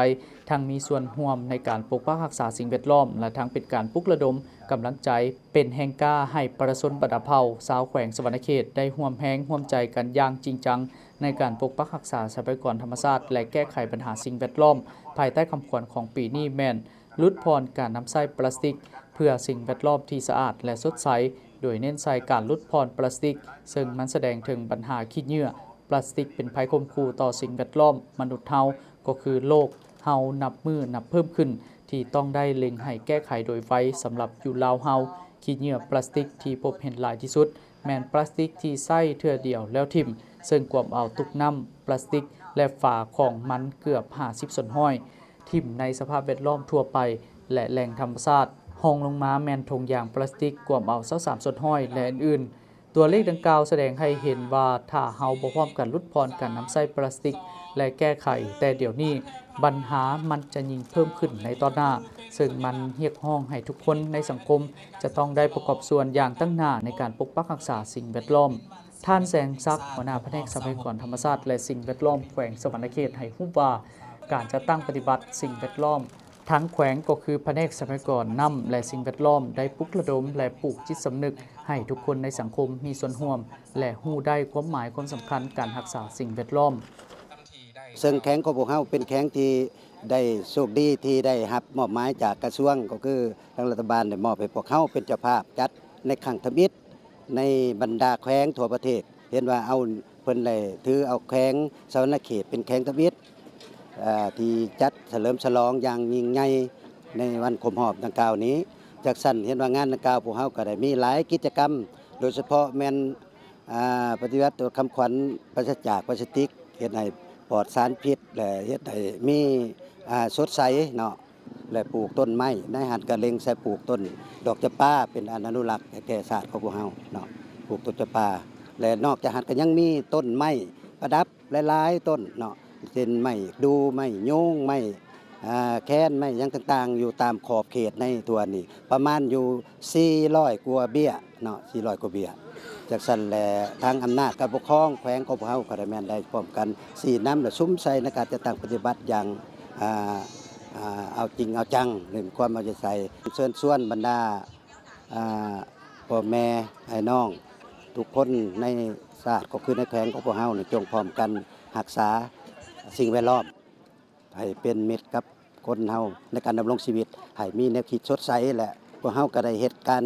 ທັງມີສ່ວນຮ່ວມໃນການປົກປັກຮັກສາສິ່ງແວດລ້ອມ ແລະ ທັງເປັນການປຸກລະດົມກຳລັງໃຈ ເປັນແຮງກ້າໃຫ້ປະຊາຊົນບັນດາເຜົ່າຊາວແຂວງສະຫວັນນະເຂດໄດ້ຮ່ວມແຮງຮ່ວມໃຈກັນຢ່າງຈິງຈັງ ໃນການປົກປັກຮັກສາຊັບພະຍາກອນທຳມະຊາດ ແລະ ແກ້ໄຂບັນຫາສິ່ງແວດລ້ອມ ພາຍໃຕ້ຄຳຂວັນຂອງປີນີ້ແມ່ນ ຫຼຸດຜ່ອນການນຳໃຊ້ປລາສຕິກ ເພື່ອສິ່ງແວດລ້ອມທີ່ສະອາດ ແລະ ສົດໃສ, ໂດຍເນັ້ນໃສ່ການຫຼຸດຜ່ອນປລາສຕິກ, ເຊິ່ງມັນສະແດງເຖິງບັນຫາຂີ້ເຫຍື້ອ. ປລາສຕິກເປັນໄພຂົ່ມຂູ່ຕໍ່ສິ່ງແວດລ້ອມມະນຸດເຮົາ, ກໍຄືໂລກເຮົານັບມື້ນັບເພີ່ມຂຶ້ນ ທີ່ຕ້ອງໄດ້ເລັ່ງໃຫ້ແກ້ໄຂໂດຍໄວ. ສຳລັບຢູ່ລາວເຮົາ, ຂີ້ເຫຍື້ອປລາສຕິກທີ່ພົບເຫັນຫຼາຍທີ່ສຸດ ແມ່ນປລາສຕິກທີ່ໃຊ້ເທື່ອດຽວແລ້ວຖິ້ມ, ເຊິ່ງກວມເອົາຕຸກນ້ຳປລາສຕິກ ແລະ ຝາຂອງມັນເກືອບຫ້າສິບສ່ວນຮ້ອຍ ຖິ້ມໃນສະພາບແວດລ້ອມທົ່ວໄປ ແລະ ແຫຼ່ງທຳມະຊາດ. ຮອງລົງມາແມ່ນຖົງຢາງປລາສຕິກ ກວມເອົາຊາວສາມສ່ວນຮ້ອຍ ແລະ ອື່ນໆ. ຕົວເລກດັ່ງກ່າວສະແດງໃຫ້ເຫັນວ່າ ຖ້າເຮົາບໍ່ພ້ອມກັນຫຼຸດຜ່ອນການນຳໃຊ້ປລາສຕິກ ແລະ ແກ້ໄຂແຕ່ດຽວນີ້, ບັນຫາມັນຈະຍິ່ງເພີ່ມຂຶ້ນໃນຕອນໜ້າ, ເຊິ່ງມັນຮຽກຮ້ອງໃຫ້ທຸກຄົນໃນສັງຄົມຈະຕ້ອງໄດ້ປະກອບສ່ວນຢ່າງຕັ້ງໜ້າໃນການປົກປັກຮັກສາສິ່ງແວດລ້ອມ. ທ່ານ ແສງສັກ ຫົວໜ້າພະແນກຊັບພະຍາກອນທຳມະຊາດ ແລະ ສິ່ງແວດລ້ອມ ແຂວງສະຫວັນນະເຂດ ໃຫ້ຮູ້ວ່າ ການຈັດຕັ້ງປະຕິບັດສິ່ງແວດລ້ອມ ທາງແຂວງກໍຄືພະແນກຊັບພະຍາກອນນ້ຳ ແລະ ສິ່ງແວດລ້ອມ ໄດ້ປຸກລະດົມ ແລະ ປູກຈິດສຳນຶກໃຫ້ທຸກຄົນໃນສັງຄົມມີສ່ວນຮ່ວມ ແລະ ຮູ້ໄດ້ຄວາມໝາຍຄວາມສຳຄັນການຮັກສາສິ່ງແວດລ້ອມ. ເຊິ່ງແຂວງຂອງພວກເຮົາເປັນແຂວງທີ່ໄດ້ໂຊກດີທີ່ໄດ້ຮັບມອບໝາຍຈາກກະຊວງ ກໍຄືທາງລັດຖະບານໄດ້ມອບໃຫ້ພວກເຮົາເປັນເຈົ້າພາບຈັດໃນຄັ້ງທຳອິດ ໃນບັນດາແຂວງທົ່ວປະເທດ. ເຫັນວ່າເອົາ ເພິ່ນໄດ້ຖືເອົາແຂວງສະຫວັນນະເຂດເປັນແຂວງທຳອິດ ເອີ ທີ່ຈັດສະເຫຼີມສະຫຼອງຢ່າງຍິ່ງໃຫຍ່ໃນວັນຄົບຮອບດັ່ງກ່າວນີ້. ຈາກຊັ້ນເຫັນວ່າງານດັ່ງກ່າວ ພວກເຮົາກໍໄດ້ມີຫຼາຍກິດຈະກຳ, ໂດຍສະເພາະແມ່ນ ອາ ປະຕິບັດຕໍ່ຄຳຂວັນປາສະຈາກພລາສຕິກ, ເຮັດໃຫ້ປອດສານພິດ ແລະ ເຮັດໃຫ້ມີ ອາ ສົດໃສເນາະ. ແລະ ປູກຕົ້ນໄມ້, ໃນຫັ້ນກະເລັງໃສ່ປູກຕົ້ນດອກຈຳປາ ເປັນອັນອະນຸລັກໃຫ້ແກ່ຊາດຂອງພວກເຮົາເນາະ, ປູກຕົ້ນຈຳປາ. ແລະ ນອກຈາກຫັ້ນກະຍັງມີຕົ້ນໄມ້ປະດັບຫຼາຍໆຕົ້ນເນາະ, ເຊັ່ນ ໄມ້ດູ່, ໄມ້ຍູງ, ໄມ້ ອາ ແຄນ, ໄມ້ຫຍັງຕ່າງໆ ຢູ່ຕາມຂອບເຂດໃນທົ່ວນີ້ ປະມານຢູ່ສີ່ຮ້ອຍກວ່າເບ້ຍເນາະ, ສີ່ຮ້ອຍກວ່າເບ້ຍ. ຈາກຊັ້ນແຫຼະ ທາງອຳນາດການປົກຄອງແຂວງຂອງພວກເຮົາກໍໄດ້ແມ່ນໄດ້ພ້ອມກັນຊີ້ນຳ ແລະ ສຸມໃສ່ໃນການຈັດຕັ້ງປະຕິບັດຢ່າງ ອາ ອາ ເອົາຈິງເອົາຈັງ ເນັ້ນຄວາມເອົາໃຈໃສ່. ເຊີນຊວນບັນດາ ອາ ພໍ່ແມ່ອ້າຍນ້ອງທຸກຄົນໃນຊາດ ກໍຄືໃນແຂວງຂອງພວກເຮົານີ້ ຈົ່ງພ້ອມກັນຮັກສາສິ່ງແວດລ້ອມ ໃຫ້ເປັນມິດກັບຄົນເຮົາໃນການດຳລົງຊີວິດ ໃຫ້ມີແນວຄິດສົດໃສ. ແລະ ພວກເຮົາກໍໄດ້ເຮັດການ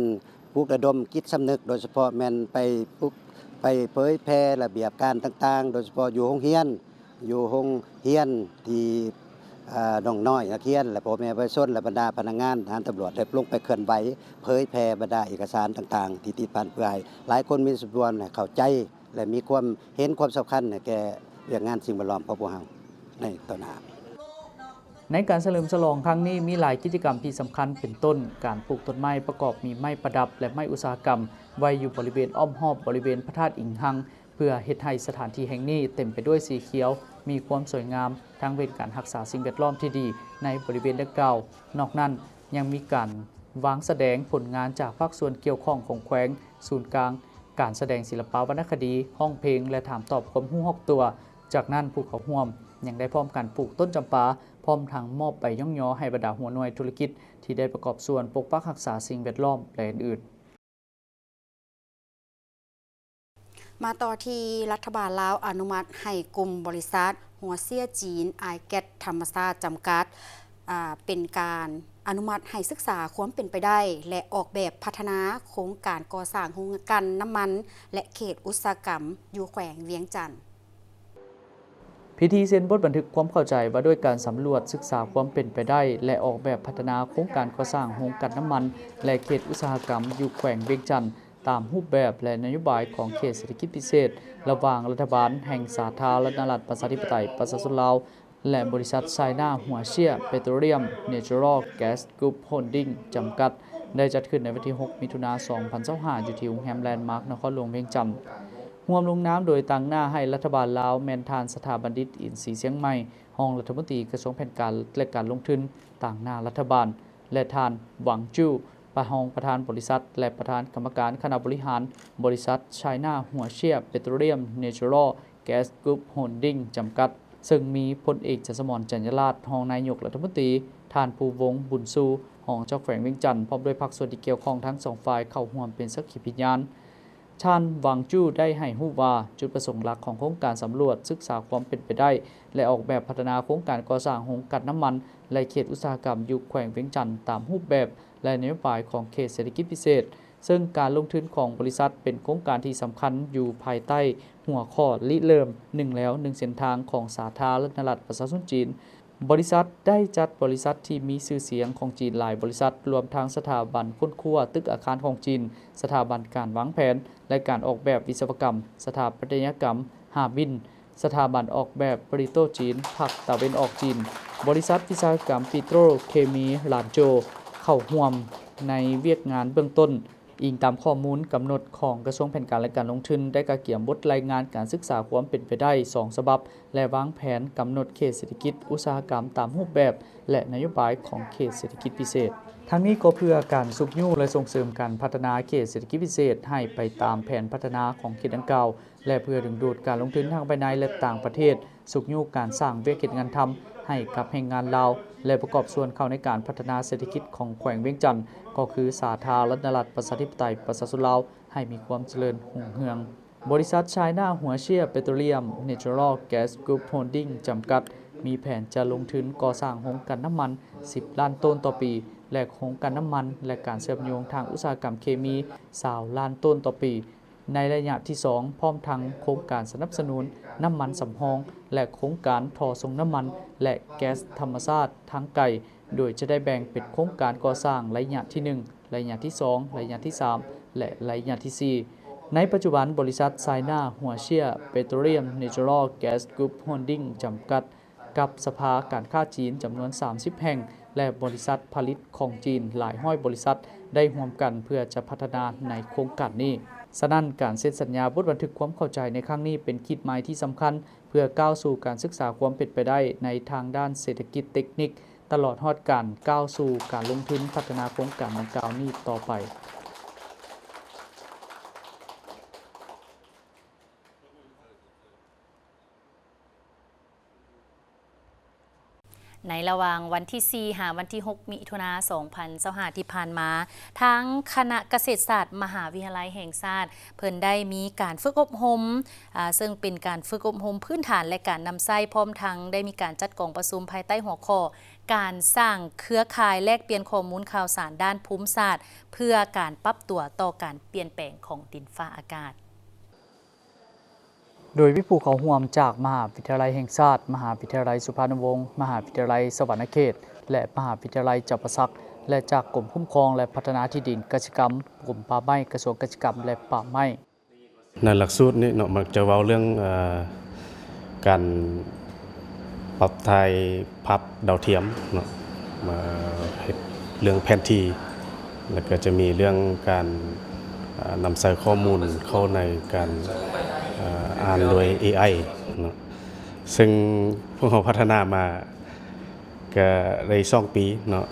ປຸກລະດົມຈິດສຳນຶກ, ໂດຍສະເພາະແມ່ນໄປປຸກ ໄປເຜີຍແຜ່ລະບຽບການຕ່າງໆ, ໂດຍສະເພາະຢູ່ໂຮງຮຽນ, ຢູ່ໂຮງຮຽນທີ່ ອາ ນ້ອງນ້ອຍນັກຮຽນ ແລະ ພໍ່ແມ່ປະຊາຊົນ ແລະ ບັນດາພະນັກງານທະຫານຕຳຫຼວດ ໄດ້ລົງໄປເຄື່ອນໄຫວເຜີຍແຜ່ບັນດາເອກະສານຕ່າງໆ ທີ່ຕິດພັນ ເພື່ອໃຫ້ຫຼາຍຄົນມີສ່ວນຮ່ວມ ແລະ ເຂົ້າໃຈ ແລະ ມີຄວາມເຫັນຄວາມສຳຄັນໃຫ້ແກ່ວຽກງານສິ່ງແວດລ້ອມຂອງພວກເຮົາໃນຕໍ່ໜ້າ. ໃນການສະເຫຼີມສະຫຼອງຄັ້ງນີ້ ມີຫຼາຍກິດຈະກຳທີ່ສຳຄັນ ເປັນຕົ້ນ ການປູກຕົ້ນໄມ້ປະກອບມີໄມ້ປະດັບ ແລະ ໄມ້ອຸດສາຫະກຳ ໄວ້ຢູ່ບໍລິເວນອ້ອມຮອບບໍລິເວນພະທາດອິງຮັງ ເພື່ອເຮັດໃຫ້ສະຖານທີ່ແຫ່ງນີ້ເຕັມໄປດ້ວຍສີຂຽວ, ມີຄວາມສວຍງາມ, ທັງເປັນການຮັກສາສິ່ງແວດລ້ອມທີ່ດີໃນບໍລິເວນດັ່ງກ່າວ. ນອກນັ້ນຍັງມີການວາງສະແດງຜົນງານຈາກພາກສ່ວນກ່ຽວຂ້ອງຂອງແຂວງ, ສູນກາງ, ການສະແດງສິລະປະວັນນະຄະດີ, ຮ້ອງເພງ ແລະ ຖາມຕອບຄວາມຮູ້ຮອບຕົວ. ຈາກນັ້ນຜູ້ເຂົ້າຮ່ວມຍັງໄດ້ພ້ອມກັນປູກຕົ້ນຈຳປາ, ພ້ອມທັງມອບໃບຍ້ອງຍໍໃຫ້ບັນດາຫົວໜ່ວຍທຸລະກິດທີ່ໄດ້ປະກອບສ່ວນປົກປັກຮັກສາສິ່ງແວດລ້ອມ ແລະ ອື່ນໆ. ມາຕໍ່ທີ່ລັດຖະບານລາວອະນຸມັດໃຫ້ກຸ່ມບໍລິສັດຫົວເຊຍຈີນ ອາຍແກັດ ທຳມະຊາດ ຈຳກັດ ອາ ເປັນການອະນຸມັດໃຫ້ສຶກສາຄວາມເປັນໄປໄດ້ ແລະ ອອກແບບພັດທະນາໂຄງການກໍ່ສ້າງໂຮງກັ່ນນ້ຳມັນ ແລະ ເຂດອຸດສາຫະກຳຢູ່ແຂວງວຽງຈັນ. ພິທີເຊັນບົດບັນທຶກຄວາມເຂົ້າໃຈວ່າດ້ວຍການສຳຫຼວດສຶກສາຄວາມເປັນໄປໄດ້ ແລະ ອອກແບບພັດທະນາໂຄງການກໍ່ສ້າງໂຮງກັ່ນນ້ຳມັນ ແລະ ເຂດອຸດສາຫະກຳຢູ່ແຂວງວຽງຈັນ ຕາມຮູບແບບ ແລະ ນະໂຍບາຍຂອງເຂດເສດຖະກິດພິເສດ ລະຫວ່າງລັດຖະບານແຫ່ງສາທາລະນະລັດ ປະຊາທິປະໄຕ ປະຊາຊົນລາວ ແລະ ບໍລິສັດ China Huaxia Petroleum Natural Gas Group Holding ຈຳກັດ ໄດ້ຈັດຂຶ້ນໃນວັນທີຫົກ ມິຖຸນາ ສອງພັນຊາວຫ້າ ຢູ່ທີ່ໂຮງແຮມແລນມາກ ນະຄອນຫຼວງວຽງຈັນ. ຮ່ວມລົງນາມໂດຍຕາງໜ້າໃຫ້ລັດຖະບານລາວ ແມ່ນທ່ານ ສະຖາບັນດິດ ອິນສີຊຽງໃໝ່ ຮອງລັດຖະມົນຕີກະຊວງແຜນການ ແລະ ການລົງທຶນ ຕາງໜ້າລັດຖະບານ ແລະ ທ່ານ ຫວັງ ຈູ້ ປະ ຮອງປະທານບໍລິສັດ ແລະ ປະທານກຳມະການຄະນະບໍລິຫານບໍລິສັດ China Huaxia Petroleum Natural Gas Group Holding ຈຳກັດ, ເຊິ່ງມີພົນເອກ ຈັນສະໝອນ ຈັນຍາລາດ ຮອງນາຍົກລັດຖະມົນຕີ, ທ່ານ ພູວົງ ບຸນຊູ ຮອງເຈົ້າແຂວງວຽງຈັນ ພ້ອມດ້ວຍພາກສ່ວນທີ່ກ່ຽວຂ້ອງທັງສອງຝ່າຍເຂົ້າຮ່ວມເປັນສັກຂີພິຍານ. ທ່ານ ຫວັງ ຈູ້ ໄດ້ໃຫ້ຮູ້ວ່າ ຈຸດປະສົງຫຼັກຂອງໂຄງການສຳຫຼວດ, ສຶກສາຄວາມເປັນໄປໄດ້ ແລະ ອອກແບບພັດທະນາໂຄງການກໍ່ສ້າງໂຮງກັ່ນນ້ຳມັນ ແລະ ເຂດອຸດສາຫະກຳຢູ່ແຂວງວຽງຈັນ ຕາມຮູບແບບ ແລະ ນະໂຍບາຍຂອງເຂດເສດຖະກິດພິເສດ, ເຊິ່ງການລົງທຶນຂອງບໍລິສັດເປັນໂຄງການທີ່ສຳຄັນຢູ່ພາຍໃຕ້ຫົວຂໍ້ລິເລີ່ມ ໜຶ່ງແລວໜຶ່ງເສັ້ນທາງ ຂອງສາທາລະນະລັດປະຊາຊົນຈີນ. ບໍລິສັດໄດ້ຈັດບໍລິສັດທີ່ມີຊື່ສຽງຂອງຈີນຫຼາຍບໍລິສັດ, ລວມທັງສະຖາບັນຄົ້ນຄວ້າ, ຕຶກອາຄານຂອງຈີນ, ສະຖາບັນການວາງແຜນ ແລະ ການອອກແບບວິສະວະກຳ, ສະຖາປັດຕະຍະກຳ ຫາບິນ, ສະຖາບັນອອກແບບຜະລິດໂຕຈີນ ພາກຕາເວັນອອກຈີນ, ບໍລິສັດວິສາຫະກຳປິໂຕຣເຄມີຫຼານໂຈ ເຂົ້າຮ່ວມໃນວຽກງານເບື້ອງຕົ້ນ. ອີງຕາມຂໍ້ມູນກຳນົດຂອງກະຊວງແຜນການ ແລະ ການລົງທຶນ ໄດ້ກະກຽມບົດລາຍງານການສຶກສາຄວາມເປັນໄປໄດ້ສອງສະບັບ ແລະ ວາງແຜນກຳນົດເຂດເສດຖະກິດອຸດສາຫະກຳຕາມຮູບແບບ ແລະ ນະໂຍບາຍຂອງເຂດເສດຖະກິດພິເສດ. ທັງນີ້ກໍເພື່ອການຊຸກຍູ້ ແລະ ສົ່ງເສີມການພັດທະນາເຂດເສດຖະກິດພິເສດໃຫ້ໄປຕາມແຜນພັດທະນາຂອງເຂດດັ່ງກ່າວ ແລະ ເພື່ອດຶງດູດການລົງທຶນທັງພາຍໃນ ແລະ ຕ່າງປະເທດ, ຊຸກຍູ້ການສ້າງວຽກເຮັດງານທຳໃຫ້ກັບແຮງງານລາວ ແລະ ປະກອບສ່ວນເຂົ້າໃນການພັດທະນາເສດຖະກິດຂອງແຂວງວຽງຈັນ, ກໍຄືສາທາລະນະລັດປະຊາທິປະໄຕປະຊາຊົນລາວ ໃຫ້ມີຄວາມຈະເລີນຮຸ່ງເຮືອງ. ບໍລິສັດ China Huaxia Petroleum Natural Gas Group Holding ຈຳກັດ ມີແຜນຈະລົງທຶນກໍ່ສ້າງໂຮງກັ່ນນ້ຳມັນສິບລ້ານໂຕນຕໍ່ປີ ແລະ ໂຮງກັ່ນນ້ຳມັນ ແລະ ການເຊື່ອມໂຍງທາງອຸດສາຫະກຳເຄມີຊາວລ້ານໂຕນຕໍ່ປີ ໃນໄລຍະທີສອງ ພ້ອມທັງໂຄງການສະໜັບສະໜູນນ້ຳມັນສຳຮອງ ແລະ ໂຄງການທໍ່ສົ່ງນ້ຳມັນ ແລະ ແກັສທຳມະຊາດທາງໄກ, ໂດຍຈະໄດ້ແບ່ງເປັນໂຄງການກໍ່ສ້າງໄລຍະທີໜຶ່ງ, ໄລຍະທີສອງ, ໄລຍະທີສາມ ແລະ ໄລຍະທີສີ່. ໃນປັດຈຸບັນ, ບໍລິສັດ China Huaxia Petroleum Natural Gas Group Holding ຈຳກັດ ກັບສະພາການຄ້າຈີນຈຳນວນສາມສິບແຫ່ງ ແລະ ບໍລິສັດຜະລິດຂອງຈີນຫຼາຍຮ້ອຍບໍລິສັດ ໄດ້ຮ່ວມກັນເພື່ອຈະພັດທະນາໃນໂຄງການນີ້. ສະນັ້ນ, ການເຊັນສັນຍາບົດບັນທຶກຄວາມເຂົ້າໃຈໃນຄັ້ງນີ້ເປັນຂີດໝາຍທີ່ສຳຄັນ ເພື່ອກ້າວສູ່ການສຶກສາຄວາມເປັນໄປໄດ້ໃນທາງດ້ານເສດຖະກິດເຕັກນິກ, ຕະຫຼອດຮອດການກ້າວສູ່ການລົງທຶນພັດທະນາໂຄງການດັ່ງກ່າວນີ້ຕໍ່ໄປ. ໃນລະຫວ່າງວັນທີສີ່ ຫາວັນທີຫົກ ມິຖຸນາ ສອງພັນຊາວຫ້າ ທີ່ຜ່ານມາ, ທາງຄະນະກະເສດສາດມະຫາວິທະຍາໄລແຫ່ງຊາດ ເພິ່ນໄດ້ມີການຝຶກອົບຮົມ, ອາ, ເຊິ່ງເປັນການຝຶກອົບຮົມພື້ນຖານ ແລະ ການນຳໃຊ້, ພ້ອມທັງໄດ້ມີການຈັດກອງປະຊຸມພາຍໃຕ້ຫົວຂໍ້ ການສ້າງເຄືອຂ່າຍແລກປ່ຽນຂໍ້ມູນຂ່າວສານດ້ານພູມສາດ ເພື່ອການປັບຕົວຕໍ່ການປ່ຽນແປງຂອງດິນຟ້າອາກາດ. ໂດຍມີຜູ້ເຂົ້າຮ່ວມຈາກມະຫາວິທະຍາໄລແຫ່ງຊາດ, ມະຫາວິທະຍາໄລສຸພານຸວົງ, ມະຫາວິທະຍາໄລສະຫວັນນະເຂດ ແລະ ມະຫາວິທະຍາໄລຈຳປາສັກ ແລະ ຈາກກົມຄຸ້ມຄອງ ແລະ ພັດທະນາທີ່ດິນ, ກະສິກຳ, ກົມປ່າໄມ້, ກະຊວງກະສິກຳ ແລະ ປ່າໄມ້. ໃນຫຼັກສູດນີ້ເນາະ ມັກຈະເວົ້າເລື່ອງ ເອີ ການ ປັບຖ່າຍພາບດາວທຽມເນາະ ມາເຮັດເລື່ອງແຜນທີ່ ແລ້ວກໍຈະມີເລື່ອງການ ເອີ່ ນຳໃຊ້ຂໍ້ມູນເຂົ້າໃນການ ເອີ່ ອ່ານໂດຍ ເອໄອ ເນາະ ເຊິ່ງພວກເຮົາພັດທະນາມາ ກະໄດ້ສອງປີເນາະ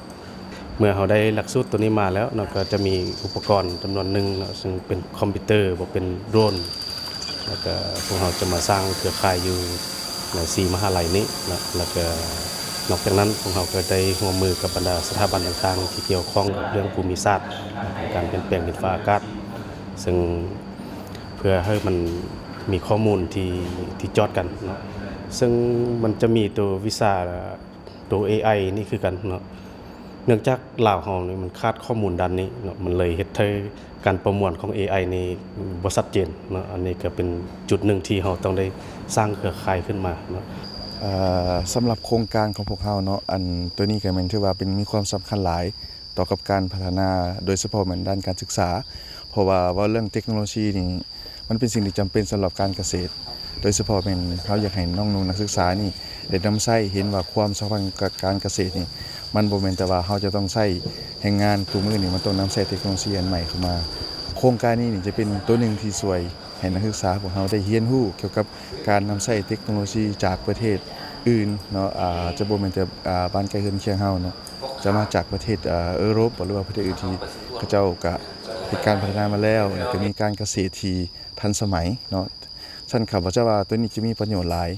ເມື່ອເຮົາໄດ້ຫຼັກສູດໂຕນີ້ມາແລ້ວເນາະ ກໍຈະມີອຸປະກອນຈຳນວນໜຶ່ງເນາະ ເຊິ່ງເປັນຄອມພິວເຕີ ບໍ່ເປັນໂດຣນ ແລ້ວກະພວກເຮົາຈະມາສ້າງເຄືອຂ່າຍຢູ່ໃນສີ່ມະຫາໄລນີ້ເນາະ ແລ້ວກະນອກຈາກນັ້ນ ພວກເຮົາກໍໄດ້ຮ່ວມມືກັບບັນດາສະຖາບັນຕ່າງໆ ທີ່ກ່ຽວຂ້ອງກັບເລື່ອງພູມິສາດ ການປ່ຽນແປງດິນຟ້າອາກາດ ເຊິ່ງເພື່ອໃຫ້ມັນມີຂໍ້ມູນທີ່ ທີ່ຈອດກັນເນາະ ເຊິ່ງມັນຈະມີໂຕວິຊາ ໂຕ ເອໄອ ນີ້ຄືກັນເນາະ ເນື່ອງຈາກລາວເຮົານີ້ມັນຂາດຂໍ້ມູນດ້ານນີ້ເນາະ ມັນເລີຍເຮັດໃຫ້ການປະມວນຂອງ ເອໄອ ນີ້ບໍ່ຊັດເຈນເນາະ ອັນນີ້ກໍເປັນຈຸດໜຶ່ງທີ່ເຮົາຕ້ອງໄດ້ສ້າງເຄືອຂ່າຍຂຶ້ນມາເນາະ. ເອີ່ ສຳລັບໂຄງການຂອງພວກເຮົາເນາະ ອັນໂຕນີ້ກໍແມ່ນຖືວ່າເປັນ ມີຄວາມສຳຄັນຫຼາຍຕໍ່ກັບການພັດທະນາ ໂດຍສະເພາະແມ່ນດ້ານການສຶກສາ ເພາະວ່າເວົ້າເລື່ອງເຕັກໂນໂລຊີນີ້ ມັນເປັນສິ່ງທີ່ຈຳເປັນສຳລັບການກະເສດ ໂດຍສະເພາະແມ່ນເຮົາຢາກໃຫ້ນ້ອງໆນັກສຶກສານີ້ໄດ້ນຳໃຊ້ ເຫັນວ່າຄວາມສຳຄັນກັບການກະເສດນີ້ ມັນບໍ່ແມ່ນແຕ່ວ່າເຮົາຈະຕ້ອງໃຊ້ແຮງງານຄູ່ມື້ນີ້ ມັນຕ້ອງນຳໃຊ້ເຕັກໂນໂລຊີອັນໃໝ່ເຂົ້າມາ. ໂຄງການນີ້ນີ້ຈະເປັນຕົວໜຶ່ງທີ່ຊ່ວຍໃຫ້ນັກສຶກສາພວກເຮົາໄດ້ຮຽນຮູ້ກ່ຽວກັບການນຳໃຊ້ເຕັກໂນໂລຊີຈາກປະເທດອື່ນເນາະ ອາ ຈະບໍ່ແມ່ນແຕ່ ອາ ບ້ານໃກ້ເຮືອນຄຽງເຮົາເນາະ ຈະມາຈາກປະເທດ ອາ ເອີຣົບ ຫຼືວ່າປະເທດອື່ນທີ່ເຂົາເຈົ້າກະເຮັດການພັດທະນາມາແລ້ວ ແລ້ວກະມີການກະເສດທີ່ທັນສະໄໝເນາະ. ຊັ້ນຂ້າພະເຈົ້າວ່າໂຕນີ້ຈະມີປະໂຫຍດຫຼາຍ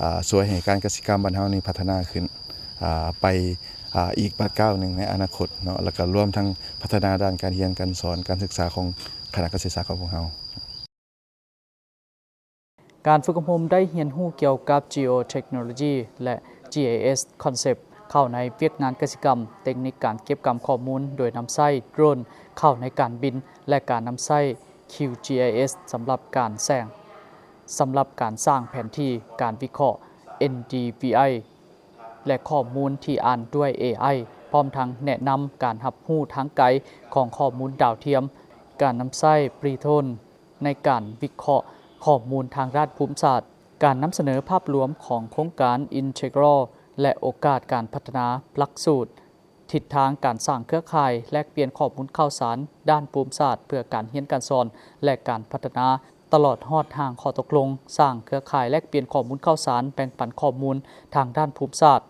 ອາ ຊ່ວຍໃຫ້ການກະສິກຳບ້ານເຮົານີ້ພັດທະນາຂຶ້ນ ອາ ໄປ ອາ ອີກບາດກ້າວໜຶ່ງໃນອະນາຄົດເນາະ ແລ້ວກະລວມທັງພັດທະນາດ້ານການຮຽນການສອນ ການສຶກສາຂອງຄະນະກະເສດສາຂອງພວກເຮົາ. ການຝຶກອົບຮົມໄດ້ຮຽນຮູ້ກ່ຽວກັບ Geotechnology ແລະ GIS Concept ເຂົ້າໃນວຽກງານກະສິກຳ, ເຕັກນິກການເກັບກຳຂໍ້ມູນໂດຍນຳໃຊ້ໂດຣນເຂົ້າໃນການບິນ ແລະ ການນຳໃຊ້ QGIS ສຳລັບການແສງ, ສຳລັບການສ້າງແຜນທີ່, ການວິເຄາະ NDVI ແລະ ຂໍ້ມູນທີ່ອ່ານດ້ວຍ AI ພ້ອມທັງແນະນຳການຮັບຮູ້ທາງໄກຂອງຂໍ້ມູນດາວທຽມ, ການນຳໃຊ້ Python ໃນການວິເຄາະຂໍ້ມູນທາງດ້ານພູມສາດ, ການນຳສະເໜີພາບລວມຂອງໂຄງການ Integral ແລະ ໂອກາດການພັດທະນາຫຼັກສູດ, ທິດທາງການສ້າງເຄືອຂ່າຍ, ແລກປ່ຽນຂໍ້ມູນຂ່າວສານດ້ານພູມສາດເພື່ອການຮຽນການສອນ ແລະ ການພັດທະນາ, ຕະຫຼອດຮອດຮ່າງຂໍ້ຕົກລົງສ້າງເຄືອຂ່າຍແລກປ່ຽນຂໍ້ມູນຂ່າວສານ, ແບ່ງປັນຂໍ້ມູນທາງດ້ານພູມສາດ.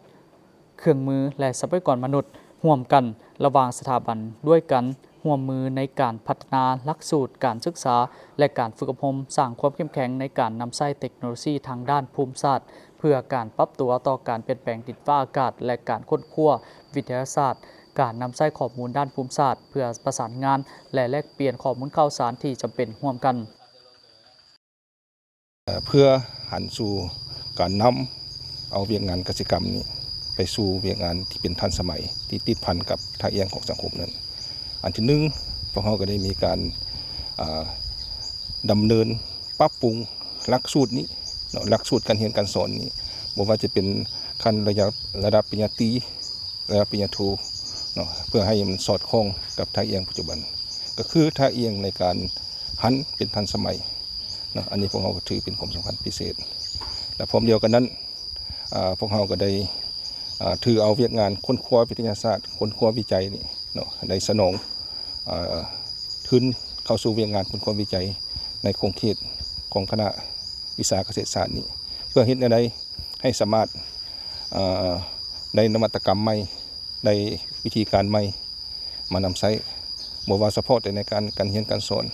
ເຄື່ອງມື ແລະ ຊັບພະຍາກອນມະນຸດຮ່ວມກັນລະຫວ່າງສະຖາບັນດ້ວຍກັນຮ່ວມມືໃນການພັດທະນາຫຼັກສູດການສຶກສາ ແລະ ການຝຶກອົບຮົມ, ສ້າງຄວາມເຂັ້ມແຂງໃນການນຳໃຊ້ເຕັກໂນໂລຊີທາງດ້ານພູມສາດ ເພື່ອການປັບຕົວຕໍ່ການປ່ຽນແປງດິນຟ້າອາກາດ ແລະ ການຄົ້ນຄວ້າວິທະຍາສາດ, ການນຳໃຊ້ຂໍ້ມູນດ້ານພູມສາດເພື່ອປະສານງານ ແລະ ແລກປ່ຽນຂໍ້ມູນຂ່າວສານທີ່ຈຳເປັນຮ່ວມກັນ. ເພື່ອຫັນສູ່ການນຳເອົາວຽກງານກະສິກຳນີ້ໄປສູ່ວຽກງານທີ່ເປັນທັນສະໄໝ ທີ່ຕິດພັນກັບທ່າອ່ຽງຂອງສັງຄົມນັ້ນ. ອັນທີໜຶ່ງ ພວກເຮົາກໍໄດ້ມີການ ອາ ດຳເນີນປັບປຸງຫຼັກສູດນີ້ເນາະ, ຫຼັກສູດການຮຽນການສອນນີ້ ບໍ່ວ່າຈະເປັນຂັ້ນລະດັບ ລະດັບປະລິນຍາຕີ ລະດັບປະລິນຍາໂທເນາະ ເພື່ອໃຫ້ມັນສອດຄ່ອງກັບທ່າອ່ຽງປັດຈຸບັນ ກໍຄືທ່າອ່ຽງໃນການຫັນເປັນທັນສະໄໝເນາະ. ອັນນີ້ພວກເຮົາກໍຖືເປັນຄວາມສຳຄັນພິເສດ ແລະ ພ້ອມດຽວກັນນັ້ນ ອາ ພວກເຮົາກໍໄດ້ ອາ ຖືເອົາວຽກງານຄົ້ນຄວ້າວິທະຍາສາດ, ຄົ້ນຄວ້າວິໄຈນີ້ເນາະ ໄດ້ສະໜອງ ອາ ທຶນເຂົ້າສູ່ວຽກງານຄົ້ນຄວ້າວິໄຈໃນຂົງເຂດຂອງຄະນະວິຊາກະເສດສາດນີ້ ເພື່ອເຮັດແນວໃດ ໃຫ້ສາມາດ ເອີ່ ໄດ້ນະວັດຕະກຳໃໝ່, ໄດ້ວິທີການໃໝ່ມານຳໃຊ້ ບໍ່ວ່າສະເພາະແຕ່ໃນການ ການຮຽນການສອນ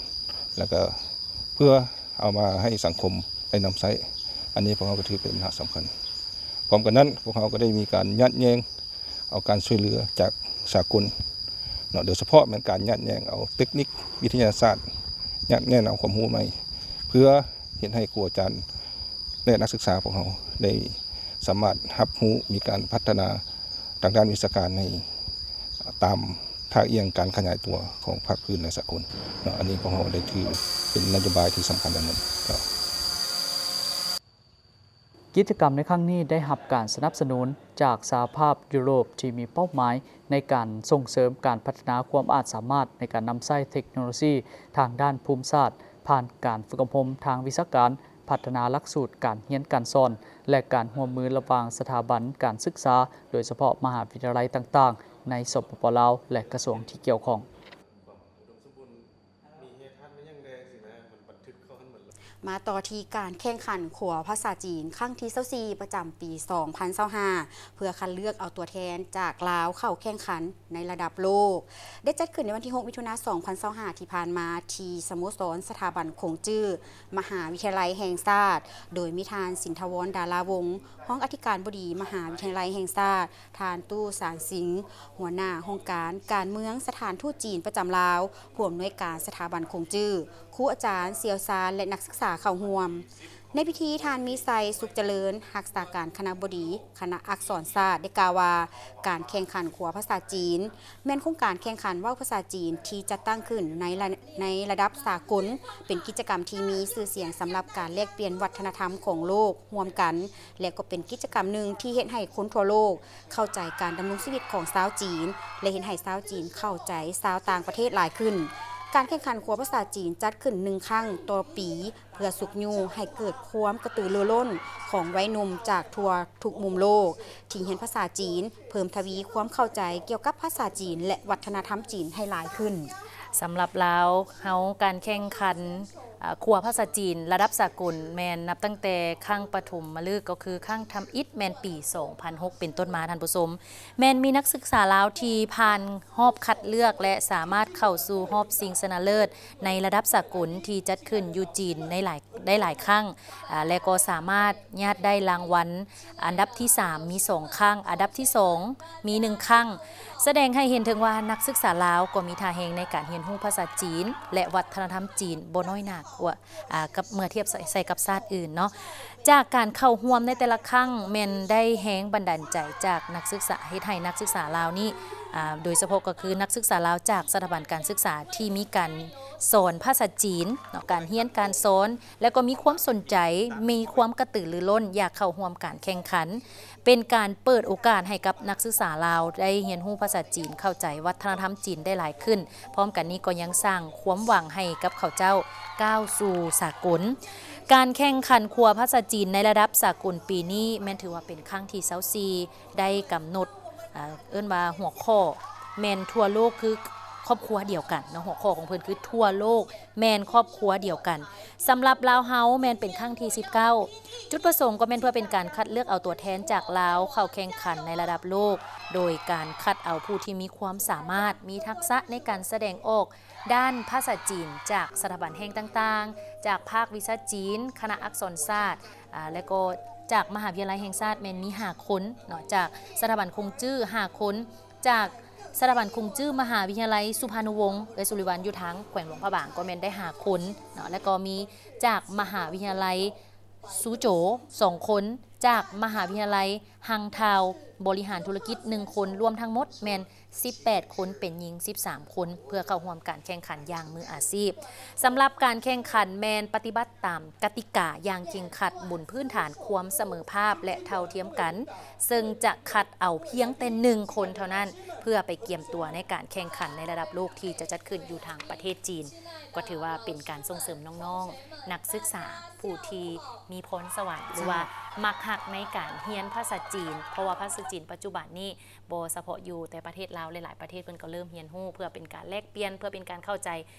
ແລ້ວກະເພື່ອເອົາມາໃຫ້ສັງຄົມໄດ້ນຳໃຊ້. ອັນນີ້ພວກເຮົາກໍຖືເປັນບັນຫາສຳຄັນ. ພ້ອມກັນນັ້ນ ພວກເຮົາກໍໄດ້ມີການຍາດແຍ່ງ ເອົາການຊ່ວຍເຫຼືອຈາກສາກົນເນາະ, ໂດຍສະເພາະແມ່ນການຍາດແຍ່ງເອົາເຕັກນິກວິທະຍາສາດ, ຍາດແຍ່ງເອົາຄວາມຮູ້ໃໝ່ ເພື່ອເຮັດໃຫ້ຄູອາຈານ ແລະ ນັກສຶກສາພວກເຮົາໄດ້ສາມາດຮັບຮູ້ ມີການພັດທະນາທາງດ້ານວິຊາການໃນ ຕາມທ່າອ່ຽງການຂະຫຍາຍຕົວຂອງພາກພື້ນ ແລະ ສາກົນເນາະ. ອັນນີ້ພວກເຮົາໄດ້ຖືເປັນນະໂຍບາຍທີ່ສຳຄັນອັນໜຶ່ງເນາະ. ກິດຈະກຳໃນຄັ້ງນີ້ໄດ້ຮັບການສະໜັບສະໜູນຈາກສະຫະພາບຢູໂຣບ ທີ່ມີເປົ້າໝາຍໃນການສົ່ງເສີມການພັດທະນາຄວາມອາດສາມາດໃນການນຳໃຊ້ເທັກໂນໂລຊີທາງດ້ານພູມສາດ ຜ່ານການຝຶກອົບຮົມທາງວິຊາການ ພັດທະນາຫຼັກສູດການຮຽນການສອນ ແລະ ການຮ່ວມມືລະຫວ່າງສະຖາບັນການສຶກສາ, ໂດຍສະເພາະມະຫາວິທະຍາໄລຕ່າງໆ ໃນ ສປປ ລາວ ແລະ ກະຊວງທີ່ກ່ຽວຂ້ອງ. ມາຕໍ່ທີ່ການແຂ່ງຂັນຂົວພາສາຈີນຄັ້ງທີຊາວສີ່ ປະຈຳປີສອງພັນຊາວຫ້າ ເພື່ອຄັດເລືອກເອົາຕົວແທນຈາກລາວເຂົ້າແຂ່ງຂັນໃນລະດັບໂລກ ໄດ້ຈັດຂຶ້ນໃນວັນທີຫົກ ມິຖຸນາ ສອງພັນຊາວຫ້າ ທີ່ຜ່ານມາ ທີ່ສະໂມສອນສະຖາບັນຂົງຈື້ ມະຫາວິທະຍາໄລແຫ່ງຊາດ ໂດຍມີທ່ານ ສິນທະວອນ ດາລາວົງ ຮອງອະທິການບໍດີມະຫາວິທະຍາໄລແຫ່ງຊາດ, ທ່ານ ຕູ້ ສານສິງ ຫົວໜ້າຫ້ອງການການເມືອງສະຖານທູດຈີນປະຈຳລາວ, ຜູ້ອຳນວຍການສະຖາບັນຂົງຈື້, ຄູອາຈານຊ່ຽວຊານ ແລະ ນັກສຶກສາເຂົ້າຮ່ວມ. ໃນພິທີ ທ່ານ ມີໄຊ ສຸກຈະເລີນ ຮັກສາການຄະນະບໍດີຄະນະອັກສອນສາດ ໄດ້ກ່າວວ່າ ການແຂ່ງຂັນຂົວພາສາຈີນ ແມ່ນໂຄງການແຂ່ງຂັນເວົ້າພາສາຈີນທີ່ຈັດຕັ້ງຂຶ້ນໃນລະ ໃນລະດັບສາກົນ, ເປັນກິດຈະກຳທີ່ມີຊື່ສຽງສຳລັບການແລກປ່ຽນວັດທະນະທຳຂອງໂລກຮ່ວມກັນ ແລະ ກໍເປັນກິດຈະກຳໜຶ່ງທີ່ເຮັດໃຫ້ຄົນທົ່ວໂລກເຂົ້າໃຈການດຳລົງຊີວິດຂອງຊາວຈີນ ແລະ ເຮັດໃຫ້ຊາວຈີນເຂົ້າໃຈຊາວຕ່າງປະເທດຫຼາຍຂຶ້ນ. ການແຂ່ງຂັນຂົວພາສາຈີນຈັດຂຶ້ນໜຶ່ງຄັ້ງຕໍ່ປີ ເພື່ອຊຸກຍູ້ໃຫ້ເກີດຄວາມກະຕືລືລົ້ນຂອງໄວໜຸ່ມຈາກທົ່ວທຸກມຸມໂລກ ທີ່ຮຽນພາສາຈີນ, ເພີ່ມທະວີຄວາມເຂົ້າໃຈກ່ຽວກັບພາສາຈີນ ແລະ ວັດທະນະທຳຈີນໃຫ້ຫຼາຍຂຶ້ນ. ສຳລັບລາວເຮົາ, ການແຂ່ງຂັນ ອາ ຂົວພາສາຈີນລະດັບສາກົນ ແມ່ນນັບຕັ້ງແຕ່ຄັ້ງປະຖົມມະລຶກ, ກໍຄືຄັ້ງທຳອິດແມ່ນປີສອງພັນຫົກເປັນຕົ້ນມາ, ທ່ານຜູ້ຊົມ, ແມ່ນມີນັກສຶກສາລາວທີ່ຜ່ານຮອບຄັດເລືອກ ແລະ ສາມາດເຂົ້າສູ່ຮອບຊິງຊະນະເລີດ ໃນລະດັບສາກົນທີ່ຈັດຂຶ້ນຢູ່ຈີນໃນຫຼາຍ ໄດ້ຫຼາຍຄັ້ງ ອາ ແລະ ກໍສາມາດຍາດໄດ້ລາງວັນອັນດັບທີສາມມີສອງຄັ້ງ, ອັນດັບທີສອງມີໜຶ່ງຄັ້ງ, ສະແດງໃຫ້ເຫັນເຖິງວ່ານັກສຶກສາລາວກໍມີທ່າແຮງໃນການຮຽນຮູ້ພາສາຈີນ ແລະ ວັດທະນະທຳຈີນບໍ່ນ້ອຍໜ້າກວ່າ ອາ ກັບ ເມື່ອທຽບໃສ່ ໃສ່ກັບຊາດອື່ນເນາະ. ຈາກການເຂົ້າຮ່ວມໃນແຕ່ລະຄັ້ງ ແມ່ນໄດ້ແຮງບັນດານໃຈຈາກນັກສຶກສາ, ເຮັດໃຫ້ນັກສຶກສາລາວນີ້ ອາ ໂດຍສະເພາະກໍຄືນັກສຶກສາລາວຈາກສະຖາບັນການສຶກສາທີ່ມີການສອນພາສາຈີນເນາະ, ການຮຽນການສອນ ແລະ ກໍມີຄວາມສົນໃຈ, ມີຄວາມກະຕືລືລົ້ນຢາກເຂົ້າຮ່ວມການແຂ່ງຂັນ, ເປັນການເປີດໂອກາດໃຫ້ກັບນັກສຶກສາລາວໄດ້ຮຽນຮູ້ພາສາຈີນ, ເຂົ້າໃຈວັດທະນະທຳຈີນໄດ້ຫຼາຍຂຶ້ນ. ພ້ອມກັນນີ້ກໍຍັງສ້າງຄວາມຫວັງໃຫ້ກັບເຂົາເຈົ້າກ້າວສູ່ສາກົນ. ການແຂ່ງຂັນຂົວພາສາຈີນໃນລະດັບສາກົນປີນີ້ແມ່ນຖືວ່າເປັນຄັ້ງທີຊາວສີ່ ໄດ້ກຳນົດ ເອີ້ນວ່າຫົວຂໍ້ແມ່ນທົ່ວໂລກຄືຄອບຄົວດຽວກັນເນາະ, ຫົວຂໍ້ຂອງເພິ່ນຄືທົ່ວໂລກແມ່ນຄອບຄົວດຽວກັນ. ສຳລັບລາວເຮົາແມ່ນເປັນຄັ້ງທີສິບເກົ້າ. ຈຸດປະສົງກໍແມ່ນເພື່ອເປັນການຄັດເລືອກເອົາຕົວແທນຈາກລາວເຂົ້າແຂ່ງຂັນໃນລະດັບໂລກ, ໂດຍການຄັດເອົາຜູ້ທີ່ມີຄວາມສາມາດ, ມີທັກສະໃນການສະແດງອອກ ດ້ານພາສາຈີນຈາກສະຖາບັນແຫ່ງຕ່າງໆ, ຈາກພາກວິຊາຈີນ, ຄະນະອັກສອນສາດ, ອາ ແລະ ກໍຈາກມະຫາວິທະຍາໄລແຫ່ງຊາດແມ່ນມີຫ້າຄົນເນາະ, ຈາກສະຖາບັນຂົງຈື້ຫ້າຄົນ, ຈາກສະຖາບັນຂົງຈື້ມະຫາວິທະຍາໄລສຸພານຸວົງ, ເອື້ອຍສຸລິວັນ ຢູ່ທາງແຂວງຫຼວງພະບາງ ກໍແມ່ນໄດ້ຫ້າຄົນເນາະ, ແລະ ກໍມີຈາກມະຫາວິທະຍາໄລ ຊູໂຈສອງຄົນ, ຈາກມະຫາວິທະຍາໄລຮັງທາວບໍລິຫານທຸລະກິດໜຶ່ງຄົນ, ລວມທັງໝົດແມ່ນສິບແປດຄົນ, ເປັນຍິງສິບສາມຄົນ, ເພື່ອເຂົ້າຮ່ວມການແຂ່ງຂັນຢ່າງມືອາຊີບ. ສຳລັບການແຂ່ງຂັນແມ່ນປະຕິບັດຕາມກະຕິກາຢ່າງເຄັ່ງຄັດ ບົນພື້ນຖານຄວາມສະເໝີພາບ ແລະ ເທົ່າທຽມກັນ, ເຊິ່ງຈະຄັດເອົາພຽງແຕ່ໜຶ່ງຄົນເທົ່ານັ້ນ ເພື່ອໄປກຽມຕົວໃນການແຂ່ງຂັນໃນລະດັບໂລກທີ່ຈະຈັດຂຶ້ນຢູ່ທາງປະເທດຈີນ. ກໍຖືວ່າເປັນການສົ່ງເສີມນ້ອງໆ ນັກສຶກສາຜູ້ທີ່ມີພອນສະຫວັນ ຫຼືວ່າມັກຮັກໃນການຮຽນພາສາຈີນ, ເພາະວ່າພາສາຈີນປັດຈຸບັນນີ້ບໍ່ສະເພາະຢູ່ແຕ່ປະເທດລາວ, ຫຼາຍໆປະເທດເພິ່ນກໍເລີ່ມຮຽນຮູ້ ເພື່ອເປັນການແລກປ່ຽນ, ເພື່ອເປັນການເຂົ້າໃຈ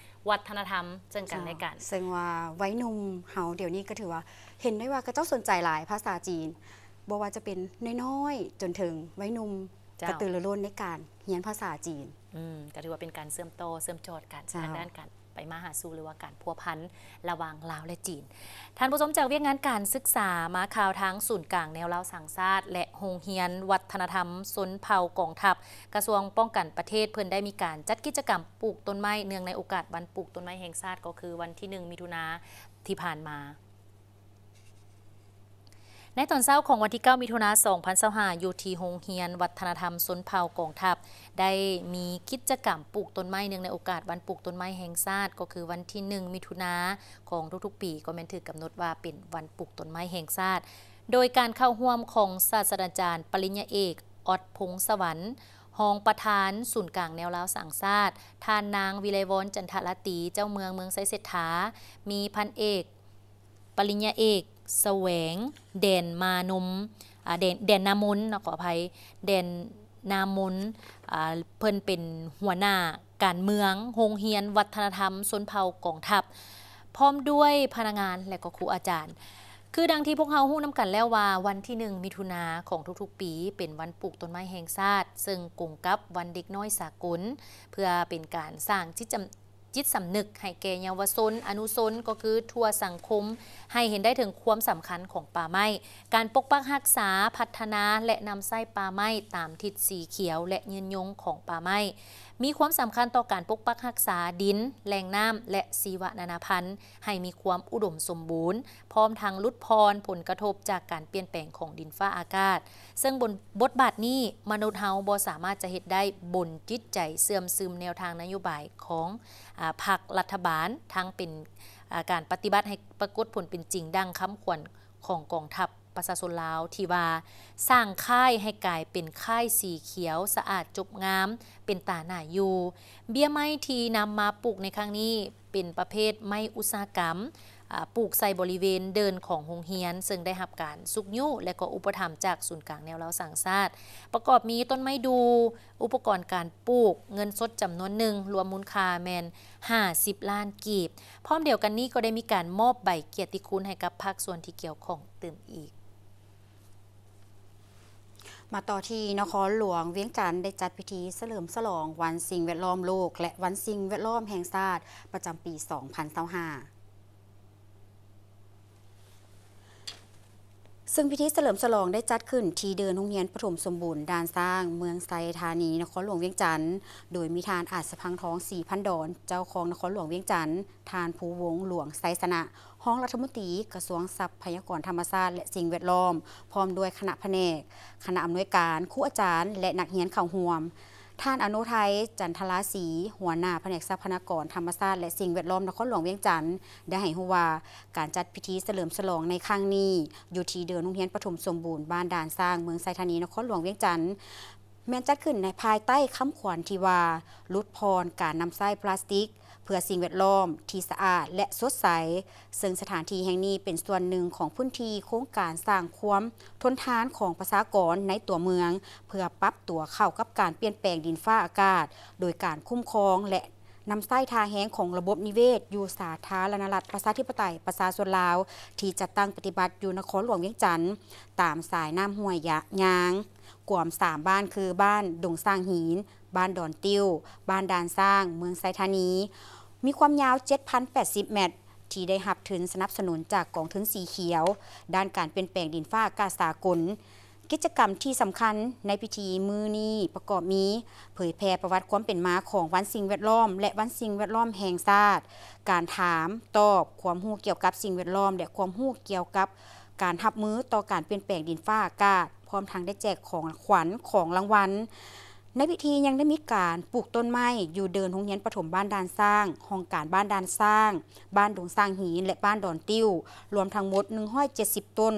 ວັດທະນະທຳເຊິ່ງກັນ ເຈົ້າ ແລະ ກັນ. ເຊິ່ງວ່າໄວໜຸ່ມເຮົາດຽວນີ້ກໍຖືວ່າເຫັນໄດ້ວ່າເຂົາເຈົ້າສົນໃຈຫຼາຍພາສາຈີນ, ບໍ່ວ່າຈະເປັນນ້ອຍໆຈົນເຖິງໄວໜຸ່ມ ເຈົ້າ ກະຕືລືລົ້ນໃນການຮຽນພາສາຈີນ. ອືມ ກໍຖືວ່າເປັນການເຊື່ອມຕໍ່ເຊື່ອມຈອດກັນ ເຈົ້າ ທາງດ້ານການ ໄປມາຫາສູ່ ຫຼືວ່າການພົວພັນລະຫວ່າງລາວ ແລະ ຈີນ. ທ່ານຜູ້ຊົມ, ຈາກວຽກງານການສຶກສາ ມາຂ່າວທາງສູນກາງແນວລາວສ້າງຊາດ ແລະ ໂຮງຮຽນວັດທະນະທຳຊົນເຜົ່າກອງທັບ ກະຊວງປ້ອງກັນປະເທດ ເພິ່ນໄດ້ມີການຈັດກິດຈະກຳປູກຕົ້ນໄມ້ ເນື່ອງໃນໂອກາດວັນປູກຕົ້ນໄມ້ແຫ່ງຊາດ ກໍຄືວັນທີໜຶ່ງ ມິຖຸນາທີ່ຜ່ານມາ. ໃນຕອນເຊົ້າຂອງວັນທີເກົ້າ ມິຖຸນາ ສອງພັນຊາວຫ້າ ຢູ່ທີ່ໂຮງຮຽນວັດທະນະທຳຊົນເຜົ່າກອງທັບ ໄດ້ມີກິດຈະກຳປູກຕົ້ນໄມ້ ເນື່ອງໃນໂອກາດວັນປູກຕົ້ນໄມ້ແຫ່ງຊາດ ກໍຄືວັນທີໜຶ່ງ ມິຖຸນາຂອງທຸກໆປີ ກໍແມ່ນຖືກກຳນົດວ່າເປັນວັນປູກຕົ້ນໄມ້ແຫ່ງຊາດ ໂດຍການເຂົ້າຮ່ວມຂອງສາດສະດາຈານປະລິນຍາເອກ ອອດ ພົງສະຫວັນ ຮອງປະທານສູນກາງແນວລາວສ້າງຊາດ, ທ່ານນາງ ວິໄລວອນ ຈັນທະລາຕີ ເຈົ້າເມືອງເມືອງໄຊເສດຖາ, ມີພັນເອກ ປະລິນຍາເອກ ສະແຫວງ ແດນມານົມ ອາ ແດນ ແດນນາມົນເນາະ ຂໍອະໄພ ແດນນາມົນ ອາ ເພິ່ນເປັນຫົວໜ້າການເມືອງ ໂຮງຮຽນວັດທະນະທຳຊົນເຜົ່າກອງທັບ ພ້ອມດ້ວຍພະນັກງານ ແລະ ກໍຄູອາຈານ. ຄືດັ່ງທີ່ພວກເຮົາຮູ້ນຳກັນແລ້ວວ່າ ວັນທີໜຶ່ງ ມິຖຸນາຂອງທຸກໆປີ ເປັນວັນປູກຕົ້ນໄມ້ແຫ່ງຊາດ ເຊິ່ງກົງກັບວັນເດັກນ້ອຍສາກົນ ເພື່ອເປັນການສ້າງຈິດຈຳ ຈິດສຳນຶກໃຫ້ແກ່ເຍົາວະຊົນ ອະນຸຊົນ ກໍຄືທົ່ວສັງຄົມ ໃຫ້ເຫັນໄດ້ເຖິງຄວາມສຳຄັນຂອງປ່າໄມ້, ການປົກປັກຮັກສາ, ພັດທະນາ ແລະ ນຳໃຊ້ປ່າໄມ້ຕາມທິດສີຂຽວ ແລະ ຍືນຍົງຂອງປ່າໄມ້ ມີຄວາມສຳຄັນຕໍ່ການປົກປັກຮັກສາດິນ, ແຫຼ່ງນ້ຳ ແລະ ຊີວະນານາພັນ ໃຫ້ມີຄວາມອຸດົມສົມບູນ, ພ້ອມທັງຫຼຸດຜ່ອນຜົນກະທົບຈາກການປ່ຽນແປງຂອງດິນຟ້າອາກາດ. ເຊິ່ງບົນ ບົດບາດນີ້ ມະນຸດເຮົາບໍ່ສາມາດຈະເຮັດໄດ້ບົນຈິດໃຈເຊື່ອມຊຶມແນວທາງນະໂຍບາຍຂອງ ອາ ພັກລັດຖະບານ, ທັງເປັນ ອາ ການປະຕິບັດໃຫ້ປາກົດຜົນເປັນຈິງ ດັ່ງຄຳຂວັນຂອງກອງທັບປະຊາຊົນລາວ ທີ່ວ່າ ສ້າງຄ້າຍໃຫ້ກາຍເປັນຄ້າຍສີຂຽວສະອາດຈົບງາມ ເປັນຕາໜ້າຢູ່. ເບ້ຍໄມ້ທີ່ນຳມາປູກໃນຄັ້ງນີ້ ເປັນປະເພດໄມ້ອຸດສາຫະກຳ ອາ ປູກໃສ່ບໍລິເວນເດີ່ນຂອງໂຮງຮຽນ ເຊິ່ງໄດ້ຮັບການຊຸກຍູ້ ແລະ ກໍອຸປະຖຳຈາກສູນກາງແນວລາວສ້າງຊາດ ປະກອບມີຕົ້ນໄມ້ດູ່, ອຸປະກອນການປູກ, ເງິນສົດຈຳນວນໜຶ່ງ ລວມມູນຄ່າແມ່ນຫ້າສິບລ້ານກີບ. ພ້ອມດຽວກັນນີ້ກໍໄດ້ມີການມອບໃບກຽດຕິຄຸນໃຫ້ກັບພາກສ່ວນທີ່ກ່ຽວຂ້ອງຕື່ມອີກ. ມາຕໍ່ທີ່ນະຄອນຫຼວງວຽງຈັນ ໄດ້ຈັດພິທີສະເຫຼີມສະຫຼອງວັນສິ່ງແວດລ້ອມໂລກ ແລະ ວັນສິ່ງແວດລ້ອມແຫ່ງຊາດ ປະຈຳປີສອງພັນຊາວຫ້າ ເຊິ່ງພິທີສະເຫຼີມສະຫຼອງໄດ້ຈັດຂຶ້ນທີ່ເດີ່ນໂຮງຮຽນປະຖົມສົມບູນດ່ານຊ້າງ ເມືອງໄຊທານີ ນະຄອນຫຼວງວຽງຈັນ, ໂດຍມີທ່ານ ອາດສະພັງທອງ ສີພັນດອນ ເຈົ້າຄອງນະຄອນຫຼວງວຽງຈັນ, ທ່ານ ພູວົງ ຫຼວງໄຊຊະນະ ຮອງລັດຖະມົນຕີກະຊວງຊັບພະຍາກອນທຳມະຊາດ ແລະ ສິ່ງແວດລ້ອມ ພ້ອມດ້ວຍຄະນະພະແນກ, ຄະນະອຳນວຍການ, ຄູອາຈານ ແລະ ນັກຮຽນເຂົ້າຮ່ວມ. ທ່ານ ອະໂນໄທ ຈັນທະລາສີ ຫົວໜ້າພະແນກຊັບພະຍາກອນທຳມະຊາດ ແລະ ສິ່ງແວດລ້ອມນະຄອນຫຼວງວຽງຈັນ ໄດ້ໃຫ້ຮູ້ວ່າ ການຈັດພິທີສະເຫຼີມສະຫຼອງໃນຄັ້ງນີ້ ຢູ່ທີ່ເດີ່ນໂຮງຮຽນປະຖົມສົມບູນບ້ານດ່ານຊ້າງ ເມືອງໄຊທານີ ນະຄອນຫຼວງວຽງຈັນ ແມ່ນຈັດຂຶ້ນໃນພາຍໃຕ້ຄຳຂວັນທີ່ວ່າ ຫຼຸດຜ່ອນການນຳໃຊ້ພລາສຕິກ ເພື່ອສິ່ງແວດລ້ອມທີ່ສະອາດ ແລະ ສົດໃສ, ເຊິ່ງສະຖານທີ່ແຫ່ງນີ້ເປັນສ່ວນໜຶ່ງຂອງພື້ນທີ່ໂຄງການສ້າງຄວາມທົນທານຂອງປະຊາກອນໃນຕົວເມືອງ ເພື່ອປັບຕົວເຂົ້າກັບການປ່ຽນແປງດິນຟ້າອາກາດ ໂດຍການຄຸ້ມຄອງ ແລະ ນຳໃຊ້ທ່າແຮງຂອງລະບົບນິເວດຢູ່ສາທາລະນະລັດ ປະຊາທິປະໄຕ ປະຊາຊົນລາວ ທີ່ຈັດຕັ້ງປະຕິບັດຢູ່ນະຄອນຫຼວງວຽງຈັນ ຕາມສາຍນ້ຳຫ້ວຍຍະ ຍາງ ກວມສາມບ້ານ ຄື ບ້ານດົງຊ້າງຫີນ, ບ້ານດອນຕິ້ວ, ບ້ານດ່ານຊ້າງ, ເມືອງໄຊທານີ, ມີຄວາມຍາວເຈັດພັນແປດສິບແມັດ ທີ່ໄດ້ຮັບທຶນສະໜັບສະໜູນຈາກກອງທຶນສີຂຽວ ດ້ານການປ່ຽນແປງດິນຟ້າອາກາດສາກົນ. ກິດຈະກຳທີ່ສຳຄັນໃນພິທີມື້ນີ້ປະກອບມີ ເຜີຍແຜ່ປະຫວັດຄວາມເປັນມາຂອງວັນສິ່ງແວດລ້ອມ ແລະ ວັນສິ່ງແວດລ້ອມແຫ່ງຊາດ, ການຖາມຕອບ, ຄວາມຮູ້ກ່ຽວກັບສິ່ງແວດລ້ອມ ແລະ ຄວາມຮູ້ກ່ຽວກັບການຮັບມືຕໍ່ການປ່ຽນແປງດິນຟ້າອາກາດ, ພ້ອມທັງໄດ້ແຈກຂອງຂວັນ, ຂອງລາງວັນ. ໃນພິທີຍັງໄດ້ມີການປູກຕົ້ນໄມ້ຢູ່ເດີ່ນໂຮງຮຽນປະຖົມບ້ານດ່ານຊ້າງ, ຫ້ອງການບ້ານດ່ານຊ້າງ, ບ້ານດົງຊ້າງຫີນ ແລະ ບ້ານດອນຕິ້ວ, ລວມທັງໝົດໜຶ່ງຮ້ອຍເຈັດສິບຕົ້ນ,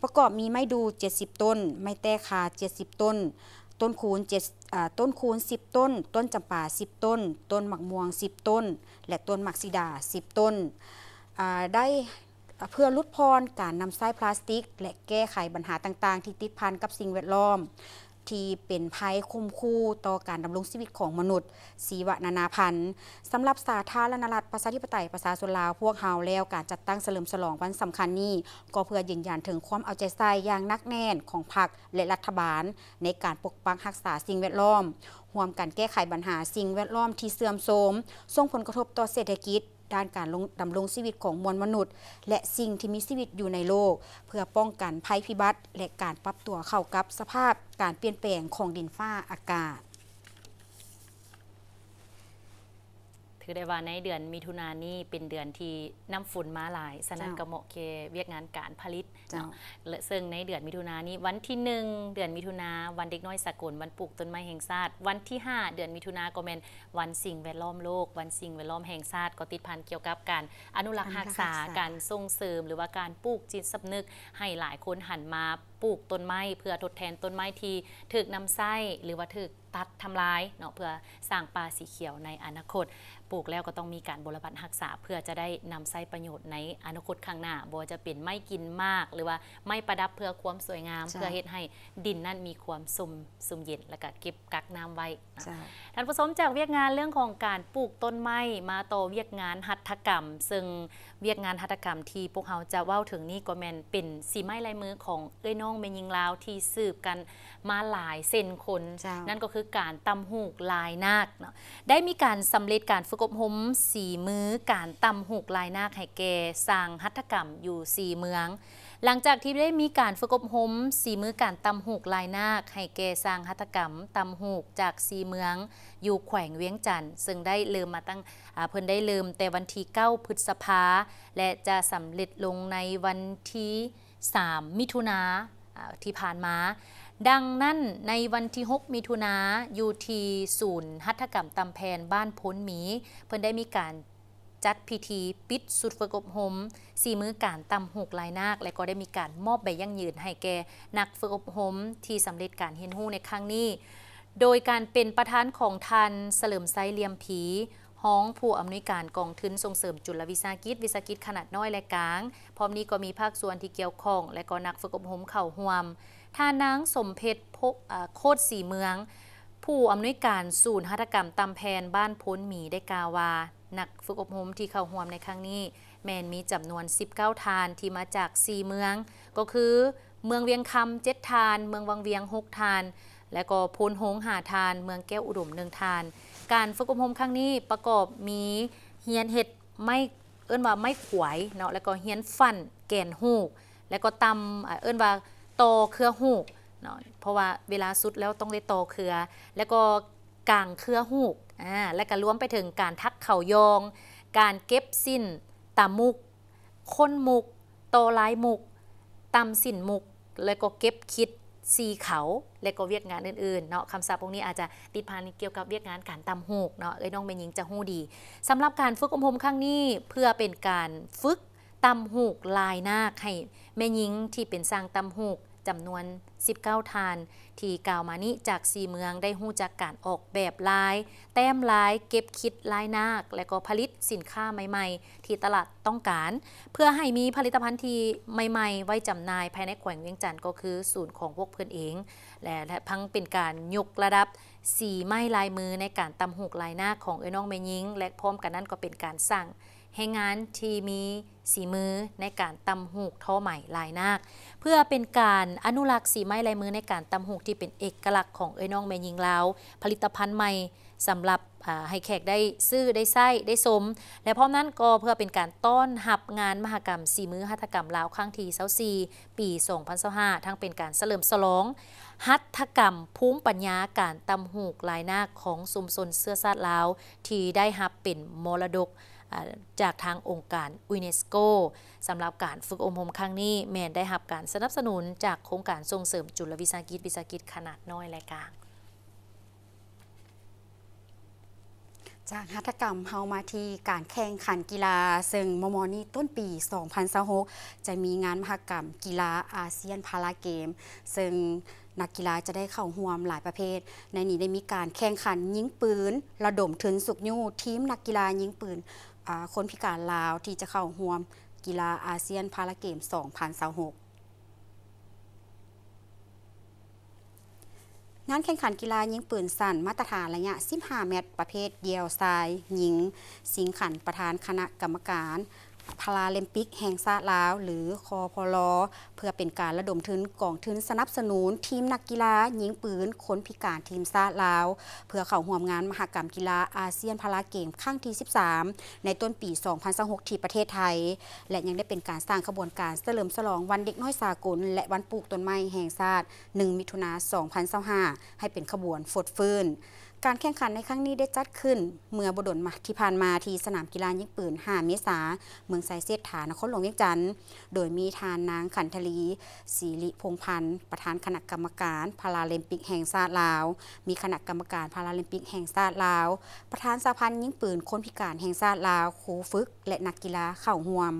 ປະກອບມີໄມ້ດູ່ເຈັດສິບຕົ້ນ, ໄມ້ແຕ້ຄາເຈັດສິບຕົ້ນ, ຕົ້ນຄູນເຈັດ ອາ ຕົ້ນຄູນສິບຕົ້ນ, ຕົ້ນຈຳປາສິບຕົ້ນ, ຕົ້ນໝາກມ່ວງສິບຕົ້ນ ແລະ ຕົ້ນໝາກສີດາສິບຕົ້ນ, ອາ ໄດ້ ເພື່ອຫຼຸດຜ່ອນການນຳໃຊ້ພລາສຕິກ ແລະ ແກ້ໄຂບັນຫາຕ່າງໆທີ່ຕິດພັນກັບສິ່ງແວດລ້ອມ ທີ່ເປັນໄພຂົ່ມຂູ່ຕໍ່ການດຳລົງຊີວິດຂອງມະນຸດ, ຊີວະນານາພັນ. ສຳລັບສາທາລະນະລັດ ປະຊາທິປະໄຕ ປະຊາຊົນລາວພວກເຮົາແລ້ວ, ການຈັດຕັ້ງສະເຫຼີມສະຫຼອງວັນສຳຄັນນີ້ ກໍເພື່ອຢືນຢັນເຖິງຄວາມເອົາໃຈໃສ່ຢ່າງໜັກແໜ້ນຂອງພັກ ແລະ ລັດຖະບານ ໃນການປົກປັກຮັກສາສິ່ງແວດລ້ອມ, ຮ່ວມກັນແກ້ໄຂບັນຫາສິ່ງແວດລ້ອມທີ່ເສື່ອມໂຊມ, ສົ່ງຜົນກະທົບຕໍ່ເສດຖະກິດ, ດ້ານການລົງ ດຳລົງຊີວິດຂອງມວນມະນຸດ ແລະ ສິ່ງທີ່ມີຊີວິດຢູ່ໃນໂລກ, ເພື່ອປ້ອງກັນໄພພິບັດ ແລະ ການປັບຕົວເຂົ້າກັບສະພາບການປ່ຽນແປງຂອງດິນຟ້າອາກາດ. ຖືໄດ້ວ່າໃນເດືອນມິຖຸນານີ້ເປັນເດືອນທີ່ນ້ຳຝົນມາຫຼາຍ, ສະນັ້ນ ເຈົ້າ ກໍເໝາະແກ່ວຽກງານການຜະລິດ ເຈົ້າ ເນາະ ແລະ ເຊິ່ງໃນເດືອນມິຖຸນານີ້ ວັນທີໜຶ່ງ ເດືອນມິຖຸນາ ວັນເດັກນ້ອຍສາກົນ, ວັນປູກຕົ້ນໄມ້ແຫ່ງຊາດ, ວັນທີຫ້າ ເດືອນມິຖຸນາ ກໍແມ່ນວັນສິ່ງແວດລ້ອມໂລກ, ວັນສິ່ງແວດລ້ອມແຫ່ງຊາດ, ກໍຕິດພັນກ່ຽວກັບການອະນຸລັກ ອະນຸລັກຮັກສາ, ຮັກສາ ການສົ່ງເສີມ ຫຼືວ່າການປູກຈິດສຳນຶກໃຫ້ຫຼາຍຄົນຫັນມາ ປູກຕົ້ນໄມ້ເພື່ອທົດແທນຕົ້ນໄມ້ທີ່ຖືກນຳໃຊ້ ຫຼືວ່າຖືກຕັດທຳລາຍເນາະ ເພື່ອສ້າງປ່າສີຂຽວໃນອະນາຄົດ. ປູກແລ້ວກໍຕ້ອງມີການບົວລະບັດຮັກສາ ເພື່ອຈະໄດ້ນຳໃຊ້ປະໂຫຍດໃນອະນາຄົດຂ້າງໜ້າ, ບໍ່ວ່າຈະເປັນໄມ້ກິນໝາກ ຫຼືວ່າໄມ້ປະດັບເພື່ອຄວາມສວຍງາມ, ເຈົ້າ. ເພື່ອເຮັດໃຫ້ດິນນັ້ນມີຄວາມຊຸ່ມ ຊຸ່ມເຢັນ ແລ້ວກໍເກັບກັກນ້ຳໄວ້. ເຈົ້າ. ທ່ານຜູ້ຊົມ, ຈາກວຽກງານເລື່ອງຂອງການປູກຕົ້ນໄມ້ ມາຕໍ່ວຽກງານຫັດຖະກຳ, ເຊິ່ງວຽກງານຫັດຖະກຳທີ່ພວກເຮົາຈະເວົ້າເຖິງນີ້ ກໍແມ່ນເປັນສີໄມ້ລາຍມືຂອງເອື້ອຍນ້ອງແມ່ຍິງລາວທີ່ສືບກັນມາຫຼາຍເຊັ່ນຄົນ, ເຈົ້າ. ນັ້ນກໍຄືການຕ່ຳຫູກລາຍນາກເນາະ. ໄດ້ມີການສຳເລັດການຝຶກອົບຮົມສີມືການຕ່ຳຫູກລາຍນາກໃຫ້ແກ່ຊ່າງຫັດຖະກຳຢູ່ສີ່ເມືອງ. ຫຼັງຈາກທີ່ໄດ້ມີການຝຶກອົບຮົມສີມືການຕ່ຳຫູກລາຍນາກໃຫ້ແກ່ຊ່າງຫັດຖະກຳຕ່ຳຫູກຈາກສີ່ເມືອງຢູ່ແຂວງວຽງຈັນ, ເຊິ່ງໄດ້ເລີ່ມມາຕັ້ງ ອາ ເພິ່ນໄດ້ເລີ່ມແຕ່ວັນທີເກົ້າ ພຶດສະພາ ແລະ ຈະສຳເລັດລົງໃນວັນທີສາມ ມິຖຸນາ ອາ ທີ່ຜ່ານມາ. ດັ່ງນັ້ນ, ໃນວັນທີຫົກ ມິຖຸນາ ຢູ່ທີ່ສູນຫັດຖະກຳຕ່ຳແຜ່ນບ້ານໂພນໝີ, ເພິ່ນໄດ້ມີການ ຈັດພິທີປິດຊຸດຝຶກອົບຮົມສີມືການຕ່ຳຫູກລາຍນາກ ແລະ ກໍໄດ້ມີການມອບໃບຢັ້ງຢືນໃຫ້ແກ່ນັກຝຶກອົບຮົມທີ່ສຳເລັດການຮຽນຮູ້ໃນຄັ້ງນີ້, ໂດຍການເປັນປະທານຂອງທ່ານ ສະເຫຼີມໄຊ ລ່ຽມຜີ, ຮອງຜູ້ອຳນວຍການກອງທຶນສົ່ງເສີມຈຸລະວິສາຫະກິດ, ວິສາຫະກິດຂະໜາດນ້ອຍ ແລະ ກາງ. ພ້ອມນີ້ກໍມີພາກສ່ວນທີ່ກ່ຽວຂ້ອງ ແລະ ກໍນັກຝຶກອົບຮົມເຂົ້າຮ່ວມ. ທ່ານນາງ ສົມເພັດ ໂພ ອາ ໂຄດສີເມືອງ, ຜູ້ອຳນວຍການສູນຫັດຖະກຳຕ່ຳແຜ່ນບ້ານໂພນໝີ ໄດ້ກ່າວວ່າ ນັກຝຶກອົບຮົມທີ່ເຂົ້າຮ່ວມໃນຄັ້ງນີ້ ແມ່ນມີຈຳນວນສິບເກົ້າທ່ານ ທີ່ມາຈາກສີ່ເມືອງ ກໍຄື ເມືອງວຽງຄຳເຈັດທ່ານ, ເມືອງວັງວຽງຫົກທ່ານ ແລະ ກໍໂພນໂຮງຫ້າທ່ານ, ເມືອງແກ້ວອຸດົມໜຶ່ງທ່ານ. ການຝຶກອົບຮົມຄັ້ງນີ້ປະກອບມີຮຽນເຮັດໄມ້ ເອີ້ນວ່າໄມ້ຂວາຍເນາະ, ແລ້ວກໍຮຽນຝັ້ນແກນຮູກ, ແລ້ວກໍຕ່ຳ ເອີ້ນວ່າຕໍ່ເຄືອຮູກເນາະ, ເພາະວ່າເວລາສຸດແລ້ວຕ້ອງໄດ້ຕໍ່ເຄືອ, ແລ້ວກໍກາງເຄືອຮູກ, ອາ ແລ້ວກໍລວມໄປເຖິງການຖັກເຂົ້າຢອງ, ການເກັບສິ້ນ, ຕຳມຸກ, ຂົນມຸກ, ຕໍ່ລາຍມຸກ, ຕຳສິ້ນມຸກ, ແລ້ວກໍເກັບຂິດ, ສີເຂົາ ແລະ ກໍວຽກງານອື່ນໆເນາະ. ຄຳສັບພວກນີ້ອາດຈະຕິດພັນກ່ຽວກັບວຽກງານການຕ່ຳຫູກເນາະ, ເອື້ອຍນ້ອງແມ່ຍິງຈະຮູ້ດີ. ສຳລັບການຝຶກອົບຮົມຄັ້ງນີ້ ເພື່ອເປັນການຝຶກຕ່ຳຫູກລາຍນາກໃຫ້ແມ່ຍິງທີ່ເປັນຊ່າງຕ່ຳຫູກ ຈຳນວນສິບເກົ້າທ່ານ ທີ່ກ່າວມານີ້ ຈາກສີ່ເມືອງ ໄດ້ຮູ້ຈັກການອອກແບບລາຍ, ແຕ້ມລາຍ, ເກັບຂິດລາຍນາກ ແລະ ກໍຜະລິດສິນຄ້າໃໝ່ໆ ທີ່ຕະຫຼາດຕ້ອງການ, ເພື່ອໃຫ້ມີຜະລິດຕະພັນທີ່ໃໝ່ໆ ໄວ້ຈຳໜ່າຍພາຍໃນແຂວງວຽງຈັນ ກໍຄືສູນຂອງພວກເພິ່ນເອງ ແລະ ແລະ ທັງເປັນການຍົກລະດັບສີໄມ້ລາຍມືໃນການຕ່ຳຫູກລາຍນາກຂອງເອື້ອຍນ້ອງແມ່ຍິງ ແລະ ພ້ອມກັນນັ້ນກໍເປັນການສ້າງແຮງງານທີ່ມີສີມືໃນການຕ່ຳຫູກທໍໄໝລາຍນາກ, ເພື່ອເປັນການອະນຸລັກສີໄມ້ລາຍມືໃນການຕ່ຳຫູກທີ່ເປັນເອກະລັກຂອງເອື້ອຍນ້ອງແມ່ຍິງລາວ, ຜະລິດຕະພັນໃໝ່ ສຳລັບ ອາ ໃຫ້ແຂກໄດ້ຊື້, ໄດ້ໃຊ້, ໄດ້ຊົມ ແລະ ພ້ອມນັ້ນກໍເພື່ອເປັນການຕ້ອນຮັບງານມະຫະກຳສີມືຫັດຖະກຳລາວຄັ້ງທີຊາວສີ່ ປີສອງພັນຊາວຫ້າ ທັງເປັນການສະເຫຼີມສະຫຼອງຫັດຖະກຳພູມປັນຍາການຕ່ຳຫູກລາຍນາກຂອງຊຸມຊົນເຊື້ອຊາດລາວ ທີ່ໄດ້ຮັບເປັນມໍລະດົກ ອາ ຈາກທາງອົງການຢູເນສໂກ. ສຳລັບການຝຶກອົບຮົມຄັ້ງນີ້ ແມ່ນໄດ້ຮັບການສະໜັບສະໜູນຈາກໂຄງການສົ່ງເສີມຈຸລະວິສາຫະກິດ, ວິສາຫະກິດຂະໜາດນ້ອຍ ແລະ ກາງ. ຈາກຫັດຖະກຳ ເຮົາມາທີ່ການແຂ່ງຂັນກິລາ, ເຊິ່ງມໍ່ໆນີ້ຕົ້ນປີສອງພັນຊາວຫົກ ຈະມີງານມະຫະກຳກິລາອາຊຽນພາລາເກມ, ເຊິ່ງນັກກິລາຈະໄດ້ເຂົ້າຮ່ວມຫຼາຍປະເພດ. ໃນນີ້ໄດ້ມີການແຂ່ງຂັນຍິງປືນ, ລະດົມທຶນຊຸກຍູ້ທີມນັກກິລາຍິງປືນ, ອາ, ຄົນພິການລາວ ທີ່ຈະເຂົ້າຮ່ວມກິລາອາຊຽນພາລາເກມສອງພັນຊາວຫົກ. ງານແຂ່ງຂັນກິລາຍິງປືນສັ້ນມາດຕະຖານໄລຍະສິບຫ້າແມັດ ປະເພດດ່ຽວຊາຍຍິງ ຊິງຂັນປະທານຄະນະກຳມະການພາລາລິມປິກແຫ່ງຊາດລາວ ຫຼື ຄພລ ເພື່ອເປັນການລະດົມທຶນກອງທຶນສະໜັບສະໜູນທີມນັກກິລາຍິງປືນຄົນພິການທີມຊາດລາວ ເພື່ອເຂົ້າຮ່ວມງານມະຫະກຳກິລາອາຊຽນພາລາເກມຄັ້ງທີສິບສາມ ໃນຕົ້ນປີສອງພັນຊາວຫົກ ທີ່ປະເທດໄທ ແລະ ຍັງໄດ້ເປັນການສ້າງຂະບວນການສະເຫຼີມສະຫຼອງວັນເດັກນ້ອຍສາກົນ ແລະ ວັນປູກຕົ້ນໄມ້ແຫ່ງຊາດ ໜຶ່ງ ມິຖຸນາ ສອງພັນຊາວຫ້າ ໃຫ້ເປັນຂະບວນຟົດຟື້ນ. ການແຂ່ງຂັນໃນຄັ້ງນີ້ໄດ້ຈັດຂຶ້ນເມື່ອບໍ່ດົນມາ ທີ່ຜ່ານມາ ທີ່ສະໜາມກິລາຍິງປືນ ຫ້າ ເມສາ ເມືອງໄຊເສດຖາ ນະຄອນຫຼວງວຽງຈັນ, ໂດຍມີທ່ານນາງ ຂັນທະລີ ສີລິພົງພັນ ປະທານຄະນະກຳມະການພາລາລິມປິກແຫ່ງຊາດລາວ, ມີຄະນະກຳມະການພາລາລິມປິກແຫ່ງຊາດລາວ, ປະທານສະຫະພັນຍິງປືນຄົນພິການແຫ່ງຊາດລາວ, ຄູຝຶກ ແລະ ນັກກິລາເຂົ້າຮ່ວມ.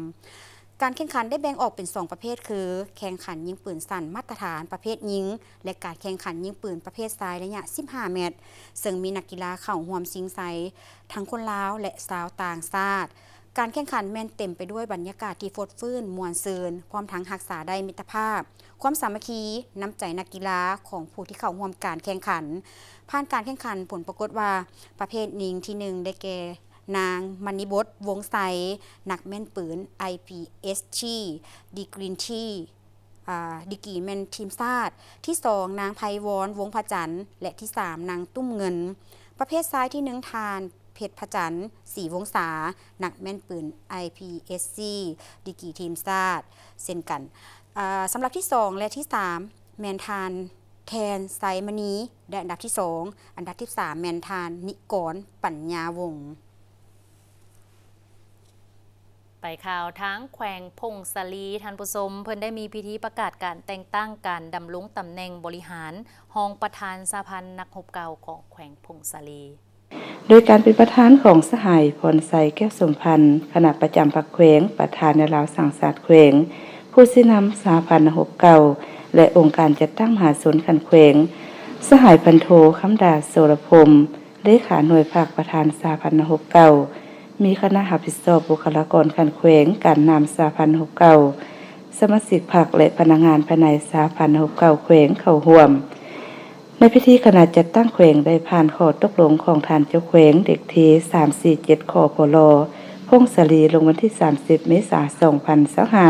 ການແຂ່ງຂັນໄດ້ແບ່ງອອກເປັນສອງປະເພດ ຄື ແຂ່ງຂັນຍິງປືນສັ້ນມາດຕະຖານປະເພດຍິງ ແລະ ການແຂ່ງຂັນຍິງປືນປະເພດຊາຍໄລຍະສິບຫ້າແມັດ, ເຊິ່ງມີນັກກິລາເຂົ້າຮ່ວມຊິງໄຊທັງຄົນລາວ ແລະ ຊາວຕ່າງຊາດ. ການແຂ່ງຂັນແມ່ນເຕັມໄປດ້ວຍບັນຍາກາດທີ່ຟົດຟື້ນມ່ວນຊື່ນ, ພ້ອມທັງຮັກສາໄດ້ມິດຕະພາບ, ຄວາມສາມັກຄີ, ນ້ຳໃຈນັກກິລາຂອງຜູ້ທີ່ເຂົ້າຮ່ວມການແຂ່ງຂັນ. ຜ່ານການແຂ່ງຂັນ, ຜົນປາກົດວ່າ ປະເພດຍິງທີໜຶ່ງ ໄດ້ແກ່ ນາງ ມະນີບົດ ວົງໄຊ, ນັກແມ່ນປືນ ໄອພີເອັສທີ ດີກຣີນທີ ອາ ດີກຣີແມ່ນທີມຊາດ, ທີສອງ ນາງ ໄພວອນ ວົງພະຈັນ ແລະ ທີສາມ ນາງ ຕຸ້ມເງິນ. ປະເພດຊາຍທີໜຶ່ງ ທ່ານ ເພັດພະຈັນ ສີວົງສາ, ນັກແມ່ນປືນ ໄອພີເອັສທີ ດີກຣີທີມຊາດເຊັ່ນກັນ. ອາ ສຳລັບທີສອງ ແລະ ທີສາມ ແມ່ນທ່ານ ແທນ ໄຊມະນີ ໄດ້ອັນດັບທີສອງ, ອັນດັບທີສາມ ແມ່ນທ່ານ ນິກອນ ປັນຍາວົງ. ໄປຂ່າວທາງແຂວງຜົ້ງສາລີ, ທ່ານຜູ້ຊົມ, ເພິ່ນໄດ້ມີພິທີປະກາດການແຕ່ງຕັ້ງການດຳລົງຕຳແໜ່ງບໍລິຫານຮອງປະທານສະຫະພັນນັກຮົບເກົ່າຂອງແຂວງຜົ້ງສາລີ. ໂດຍການເປັນປະທານຂອງສະຫາຍ ພອນໄຊ ແກ້ວສົມພັນ, ຄະນະປະຈຳພັກແຂວງ, ປະທານແນວລາວສ້າງຊາດແຂວງ, ຜູ້ຊີ້ນຳສະຫະພັນນັກຮົບເກົ່າ ແລະ ອົງການຈັດຕັ້ງມະຫາຊົນຂັ້ນແຂວງ, ສະຫາຍ ພັນໂທ ຄຳດາ ໂສລະພົມ, ເລຂາໜ່ວຍພັກ, ປະທານສະຫະພັນນັກຮົບເກົ່າ, ມີຄະນະຮັບຜິດຊອບບຸກຄະລາກອນຂັ້ນແຂວງ, ການນຳສະຫະພັນນັກຮົບເກົ່າ, ສະມາຊິກພັກ ແລະ ພະນັກງານພາຍໃນສະຫະພັນນັກຮົບເກົ່າແຂວງເຂົ້າຮ່ວມ. ໃນພິທີ, ຄະນະຈັດຕັ້ງແຂວງໄດ້ຜ່ານຂໍ້ຕົກລົງຂອງທ່ານເຈົ້າແຂວງ ເລກທີສາມສີ່ເຈັດ ຄປລ ຜົ້ງສາລີ ລົງວັນທີສາມສິບ ເມສາ ສອງພັນຊາວຫ້າ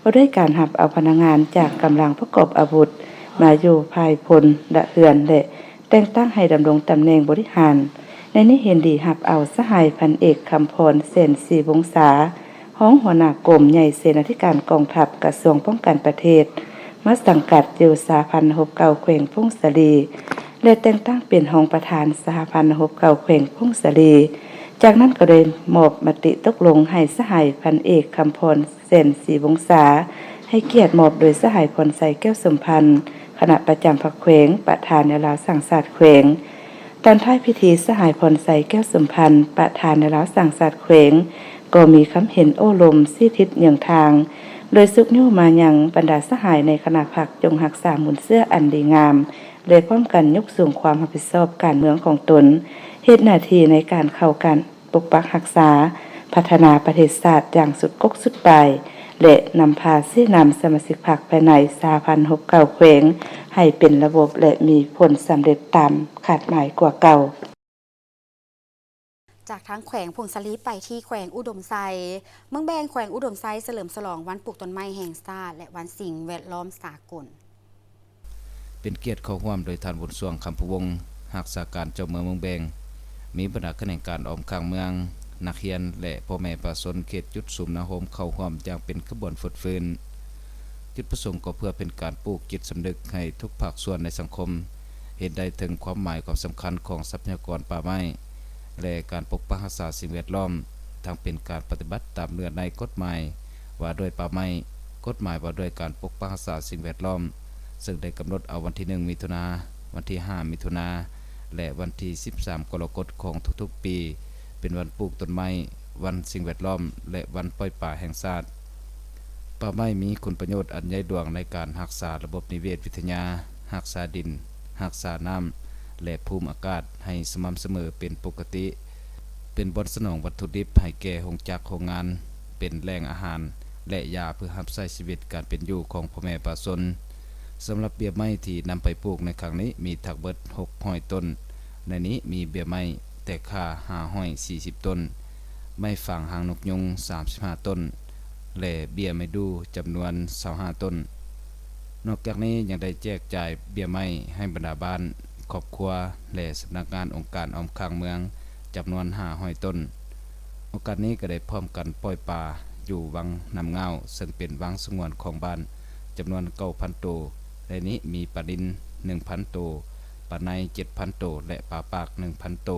ວ່າດ້ວຍການຮັບເອົາພະນັກງານຈາກກຳລັງປະກອບອາວຸດມາຢູ່ຝ່າຍພົນລະເຮືອນ ແລະ ແຕ່ງຕັ້ງໃຫ້ດຳລົງຕຳແໜ່ງບໍລິຫານ. ໃນນີ້ເຫັນດີຮັບເອົາສະຫາຍ ພັນເອກ ຄຳພອນ ແສນສີວົງສາ, ຮອງຫົວໜ້າກົມໃຫຍ່ເສນາທິການກອງທັບ ກະຊວງປ້ອງກັນປະເທດ ມາສັງກັດຢູ່ສະຫະພັນນັກຮົບເກົ່າແຂວງຜົ້ງສາລີ ແລະ ແຕ່ງຕັ້ງເປັນຮອງປະທານສະຫະພັນນັກຮົບເກົ່າແຂວງຜົ້ງສາລີ. ຈາກນັ້ນກໍໄດ້ມອບມະຕິຕົກລົງໃຫ້ສະຫາຍ ພັນເອກ ຄຳພອນ ແສນສີວົງສາ, ໃຫ້ກຽດມອບໂດຍສະຫາຍ ພອນໄຊ ແກ້ວສົມພັນ, ຄະນະປະຈຳພັກແຂວງ, ປະທານແນວລາວສ້າງຊາດແຂວງ. ຕອນທ້າຍພິທີ, ສະຫາຍ ພອນໄຊ ແກ້ວສົມພັນ, ປະທານແນວລາວສ້າງຊາດແຂວງ, ກໍມີຄຳເຫັນໂອ້ລົມຊີ້ທິດເຍືອງທາງ, ໂດຍຊຸກຍູ້ມາຍັງບັນດາສະຫາຍໃນຄະນະພັກ ຈົ່ງຮັກສາມູນເຊື້ອອັນດີງາມ ແລະ ພ້ອມກັນຍົກສູງຄວາມຮັບຜິດຊອບການເມືອງຂອງຕົນ, ເຮັດໜ້າທີ່ໃນການເຂົ້າກັນ ປົກປັກຮັກສາ, ພັດທະນາປະເທດຊາດຢ່າງສຸດກົກສຸດປາຍ ແລະ ນຳພາຊີ້ນຳສະມາຊິກພັກພາຍໃນສະຫະພັນນັກຮົບເກົ່າແຂວງ ໃຫ້ເປັນລະບົບ ແລະ ມີຜົນສຳເລັດຕາມຄາດໝາຍກວ່າເກົ່າ. ຈາກທາງແຂວງຜົ້ງສາລີໄປທີ່ແຂວງອຸດົມໄຊ. ເມືອງແບງ ແຂວງອຸດົມໄຊ ສະເຫຼີມສະຫຼອງວັນປູກຕົ້ນໄມ້ແຫ່ງຊາດ ແລະ ວັນສິ່ງແວດລ້ອມສາກົນ. ເປັນກຽດເຂົ້າຮ່ວມໂດຍທ່ານ ບຸນຊ່ວງ ຄຳພະວົງ, ຮັກສາການເຈົ້າເມືອງເມືອງແບງ, ມີບັນດາຂະແໜງການອ້ອມຂ້າງເມືອງ, ນັກຮຽນ ແລະ ພໍ່ແມ່ປະຊາຊົນເຂດຈຸດສຸມນາໂຮມເຂົ້າຮ່ວມຢ່າງເປັນຂະບວນຟົດຟື້ນ. ຈຸດປະສົງກໍເພື່ອເປັນການປູກຈິດສຳນຶກໃຫ້ທຸກພາກສ່ວນໃນສັງຄົມເຫັນໄດ້ເຖິງຄວາມໝາຍຄວາມສຳຄັນຂອງຊັບພະຍາກອນປ່າໄມ້ ແລະ ການປົກປັກຮັກສາສິ່ງແວດລ້ອມ, ທັງເປັນການປະຕິບັດຕາມເນື້ອໃນກົດໝາຍວ່າດ້ວຍປ່າໄມ້, ກົດໝາຍວ່າດ້ວຍການປົກປັກຮັກສາສິ່ງແວດລ້ອມ, ເຊິ່ງໄດ້ກຳນົດເອົາວັນທີໜຶ່ງ ມິຖຸນາ, ວັນທີຫ້າ ມິຖຸນາ ແລະ ວັນທີສິບສາມ ກໍລະກົດຂອງທຸກໆປີ ເປັນວັນປູກຕົ້ນໄມ້, ວັນສິ່ງແວດລ້ອມ ແລະ ວັນປ່ອຍປາແຫ່ງຊາດ. ປ່າໄມ້ມີຄຸນປະໂຫຍດອັນໃຫຍ່ຫຼວງໃນການຮັກສາລະບົບນິເວດວິທະຍາ, ຮັກສາດິນ, ຮັກສານ້ຳ ແລະ ພູມອາກາດໃຫ້ສະໝ່ຳສະເໝີເປັນປົກກະຕິ, ເປັນບ່ອນສະໜອງວັດຖຸດິບໃຫ້ແກ່ໂຮງຈັກໂຮງງານ, ເປັນແຫຼ່ງອາຫານ ແລະ ຢາເພື່ອຮັບໃຊ້ຊີວິດການເປັນຢູ່ຂອງພໍ່ແມ່ປະຊາຊົນ. ສຳລັບເບ້ຍໄມ້ທີ່ນຳໄປປູກໃນຄັ້ງນີ້ມີທັງເບິດຫົກຮ້ອຍຕົ້ນ, ໃນນີ້ມີເບ້ຍໄມ້ແຕກຂ້າຫ້າຮ້ອຍສີ່ສິບຕົ້ນ, ໄມ້ຟາງຫາງນົກຍຸງສາມສິບຫ້າຕົ້ນ ແລະ ເບ້ຍໄມ້ດູ່ຈຳນວນຊາວຫ້າຕົ້ນ. ນອກຈາກນີ້ຍັງໄດ້ແຈກຈ່າຍເບ້ຍໄມ້ໃຫ້ບັນດາບ້ານ, ຄອບຄົວ ແລະ ສຳນັກງານອົງການອ້ອມຂ້າງເມືອງ ຈຳນວນຫ້າຮ້ອຍຕົ້ນ. ໂອກາດນີ້ກໍໄດ້ພ້ອມກັນປ່ອຍປາຢູ່ວັງນ້ຳງາວ ເຊິ່ງເປັນວັງສະຫງວນຂອງບ້ານ ຈຳນວນເກົ້າພັນໂຕ, ໃນນີ້ມີປານິນໜຶ່ງພັນໂຕ, ປາໄນເຈັດພັນໂຕ ແລະ ປາປາກໜຶ່ງພັນໂຕ.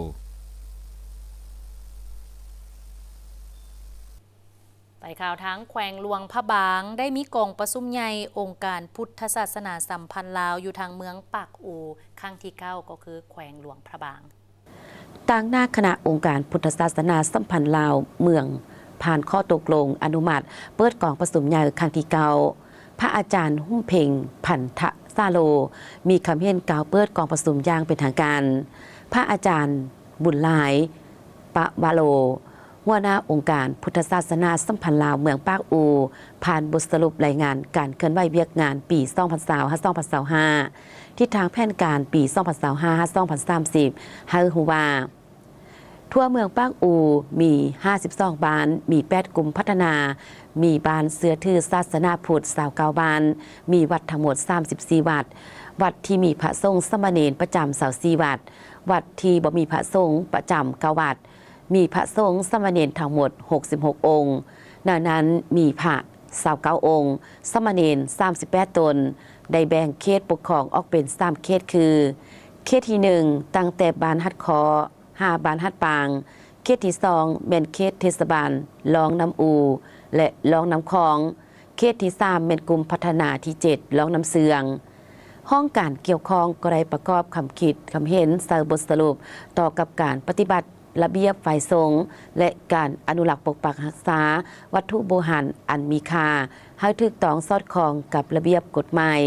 ໄປຂ່າວທາງແຂວງຫຼວງພະບາງ, ໄດ້ມີກອງປະຊຸມໃຫຍ່ອົງການພຸດທະສາສະໜາສຳພັນລາວ ຢູ່ທາງເມືອງປາກອູ ຄັ້ງທີເກົ້າ ກໍຄືແຂວງຫຼວງພະບາງ. ຕາງໜ້າຄະນະອົງການພຸດທະສາສະໜາສຳພັນລາວເມືອງ ຜ່ານຂໍ້ຕົກລົງອະນຸມັດເປີດກອງປະຊຸມໃຫຍ່ຄັ້ງທີເກົ້າ. ພະອາຈານຮຸ້ມເພັງ ພັນທະສາໂລ ມີຄຳເຫັນກ່າວເປີດກອງປະຊຸມຢ່າງເປັນທາງການ. ພະອາຈານບຸນຫຼາຍ ປະວະໂລ ຫົວໜ້າອົງການພຸດທະສາສະໜາສຳພັນລາວເມືອງປາກອູ ຜ່ານບົດສະຫຼຸບລາຍງານການເຄື່ອນໄຫວວຽກງານປີສອງພັນຊາວ ຫາ ສອງພັນຊາວຫ້າ ທິດທາງແຜນການປີສອງພັນຊາວຫ້າ ຫາ ສອງພັນສາມສິບ ໃຫ້ຮູ້ວ່າ ທົ່ວເມືອງປາກອູມີຫ້າສິບສອງບ້ານ, ມີແປດກຸ່ມພັດທະນາ, ມີບ້ານເຊື່ອຖືສາສະໜາພຸດຊາວເກົ້າບ້ານ, ມີວັດທັງໝົດສາມສິບສີ່ວັດ, ວັດທີ່ມີພະສົງສາມະເນນປະຈຳຊາວສີ່ວັດ, ວັດທີ່ບໍ່ມີພະສົງປະຈຳເກົ້າວັດ, ມີພະສົງສາມະເນນທັງໝົດຫົກສິບຫົກອົງ, ໃນນັ້ນມີພະຊາວເກົ້າອົງ, ສາມະເນນສາມສິບແປດຕົນ, ໄດ້ແບ່ງເຂດປົກຄອງອອກເປັນສາມເຂດຄື ເຂດທີໜຶ່ງ ຕັ້ງແຕ່ບ້ານຫັດເຄາະ ຫາບ້ານຫາດປາງ, ເຂດທີສອງ ແມ່ນເຂດເທດສະບານລ່ອງນ້ຳອູ ແລະ ລ່ອງນ້ຳຂອງ, ເຂດທີສາມ ແມ່ນກຸ່ມພັດທະນາທີເຈັດ ລ່ອງນ້ຳເຊືອງ. ຫ້ອງການກ່ຽວຂ້ອງກໍໄດ້ປະກອບຄຳຄິດຄຳເຫັນໃສ່ບົດສະຫຼຸບຕໍ່ກັບການປະຕິບັດລະບຽບໄຟສົງ ແລະ ການອະນຸລັກປົກປັກຮັກສາວັດຖຸໂບຮານອັນມີຄ່າ ໃຫ້ຖືກຕ້ອງສອດຄ່ອງກັບລະບຽບກົດໝາຍ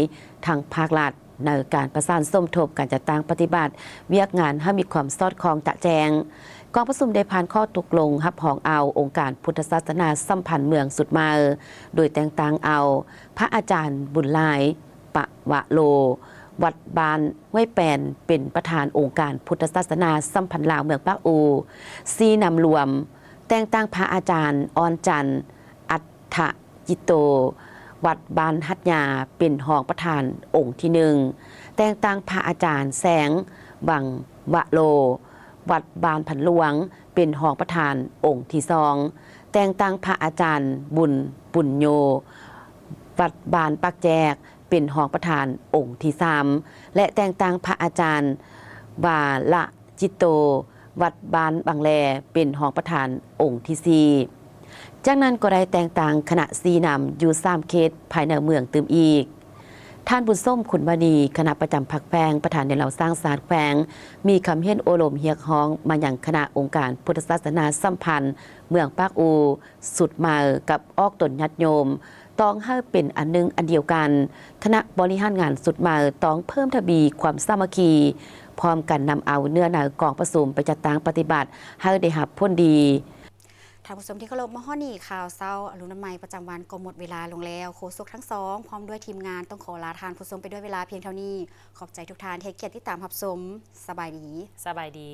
ທາງພາກລັດ ໃນການປະສານສົມທົບການຈັດຕັ້ງປະຕິບັດວຽກງານໃຫ້ມີຄວາມສອດຄ່ອງຈະແຈ້ງ. ກອງປະຊຸມໄດ້ຜ່ານຂໍ້ຕົກລົງຮັບຮອງເອົາອົງການພຸດທະສາສະໜາສຳພັນເມືອງຊຸດໃໝ່ ໂດຍແຕ່ງຕັ້ງເອົາພະອາຈານບຸນຫຼາຍ ປະວະໂລ ວັດບ້ານຫ້ວຍແປນ ເປັນປະທານອົງການພຸດທະສາສະໜາສຳພັນລາວເມືອງປາກອູ ຊີ້ນຳລວມ, ແຕ່ງຕັ້ງພະອາຈານ ອ່ອນຈັນ ອັດ ທະຈິດໂຕ ວັດບ້ານຫັດຫຍ້າ ເປັນຮອງປະທານອົງທີໜຶ່ງ, ແຕ່ງຕັ້ງພະອາຈານ ແສງ ວັງວະໂລ ວັດບ້ານພັນຫຼວງ ເປັນຮອງປະທານອົງທີສອງ, ແຕ່ງຕັ້ງພະອາຈານ ບຸນ ປຸນໂຍ ວັດບ້ານປາກແຈກ ເປັນຮອງປະທານອົງທີສາມ ແລະ ແຕ່ງຕັ້ງພະອາຈານ ວາລະ ຈິດໂຕ ວັດບ້ານບັງແລ ເປັນຮອງປະທານອົງທີສີ່. ຈາກນັ້ນກໍໄດ້ແຕ່ງຕັ້ງຄະນະຊີ້ນຳຢູ່ສາມເຂດພາຍໃນເມືອງຕື່ມອີກ. ທ່ານບຸນສົມ ຄຸນມະນີ ຄະນະປະຈຳພັກແຂວງ ປະທານແນວລາວສ້າງຊາດແຂວງ ມີຄຳເຫັນໂອ້ລົມຮຽກຮ້ອງມາຍັງຄະນະອົງການພຸດທະສາສະໜາສຳພັນເມືອງປາກອູ ຊຸດໃໝ່ກັບອອກຕົນຍາດໂຍມ ຕ້ອງໃຫ້ເປັນອັນໜຶ່ງອັນດຽວກັນ. ຄະນະບໍລິຫານງານຊຸດໃໝ່ຕ້ອງເພີ່ມທະວີຄວາມສາມັກຄີ ພ້ອມກັນນຳເອົາເນື້ອໃນກອງປະຊຸມໄປຈັດຕັ້ງປະຕິບັດໃຫ້ໄດ້ຮັບຜົນດີ. ທ່ານຜູ້ຊົມທີ່ເຄົາລົບ, ມາຮອດນີ້ ຂ່າວເຊົ້າອາລຸນນະໄມປະຈຳວັນກໍໝົດເວລາລົງແລ້ວ. ໂຄສົກທັງສອງ ພ້ອມດ້ວຍທີມງານ ຕ້ອງຂໍລາທ່ານຜູ້ຊົມໄປດ້ວຍເວລາພຽງເທົ່ານີ້. ຂອບໃຈທຸກທ່ານທີ່ໃຫ້ກຽດຕິດຕາມຮັບຊົມ. ສະບາຍດີ. ສະບາຍດີ.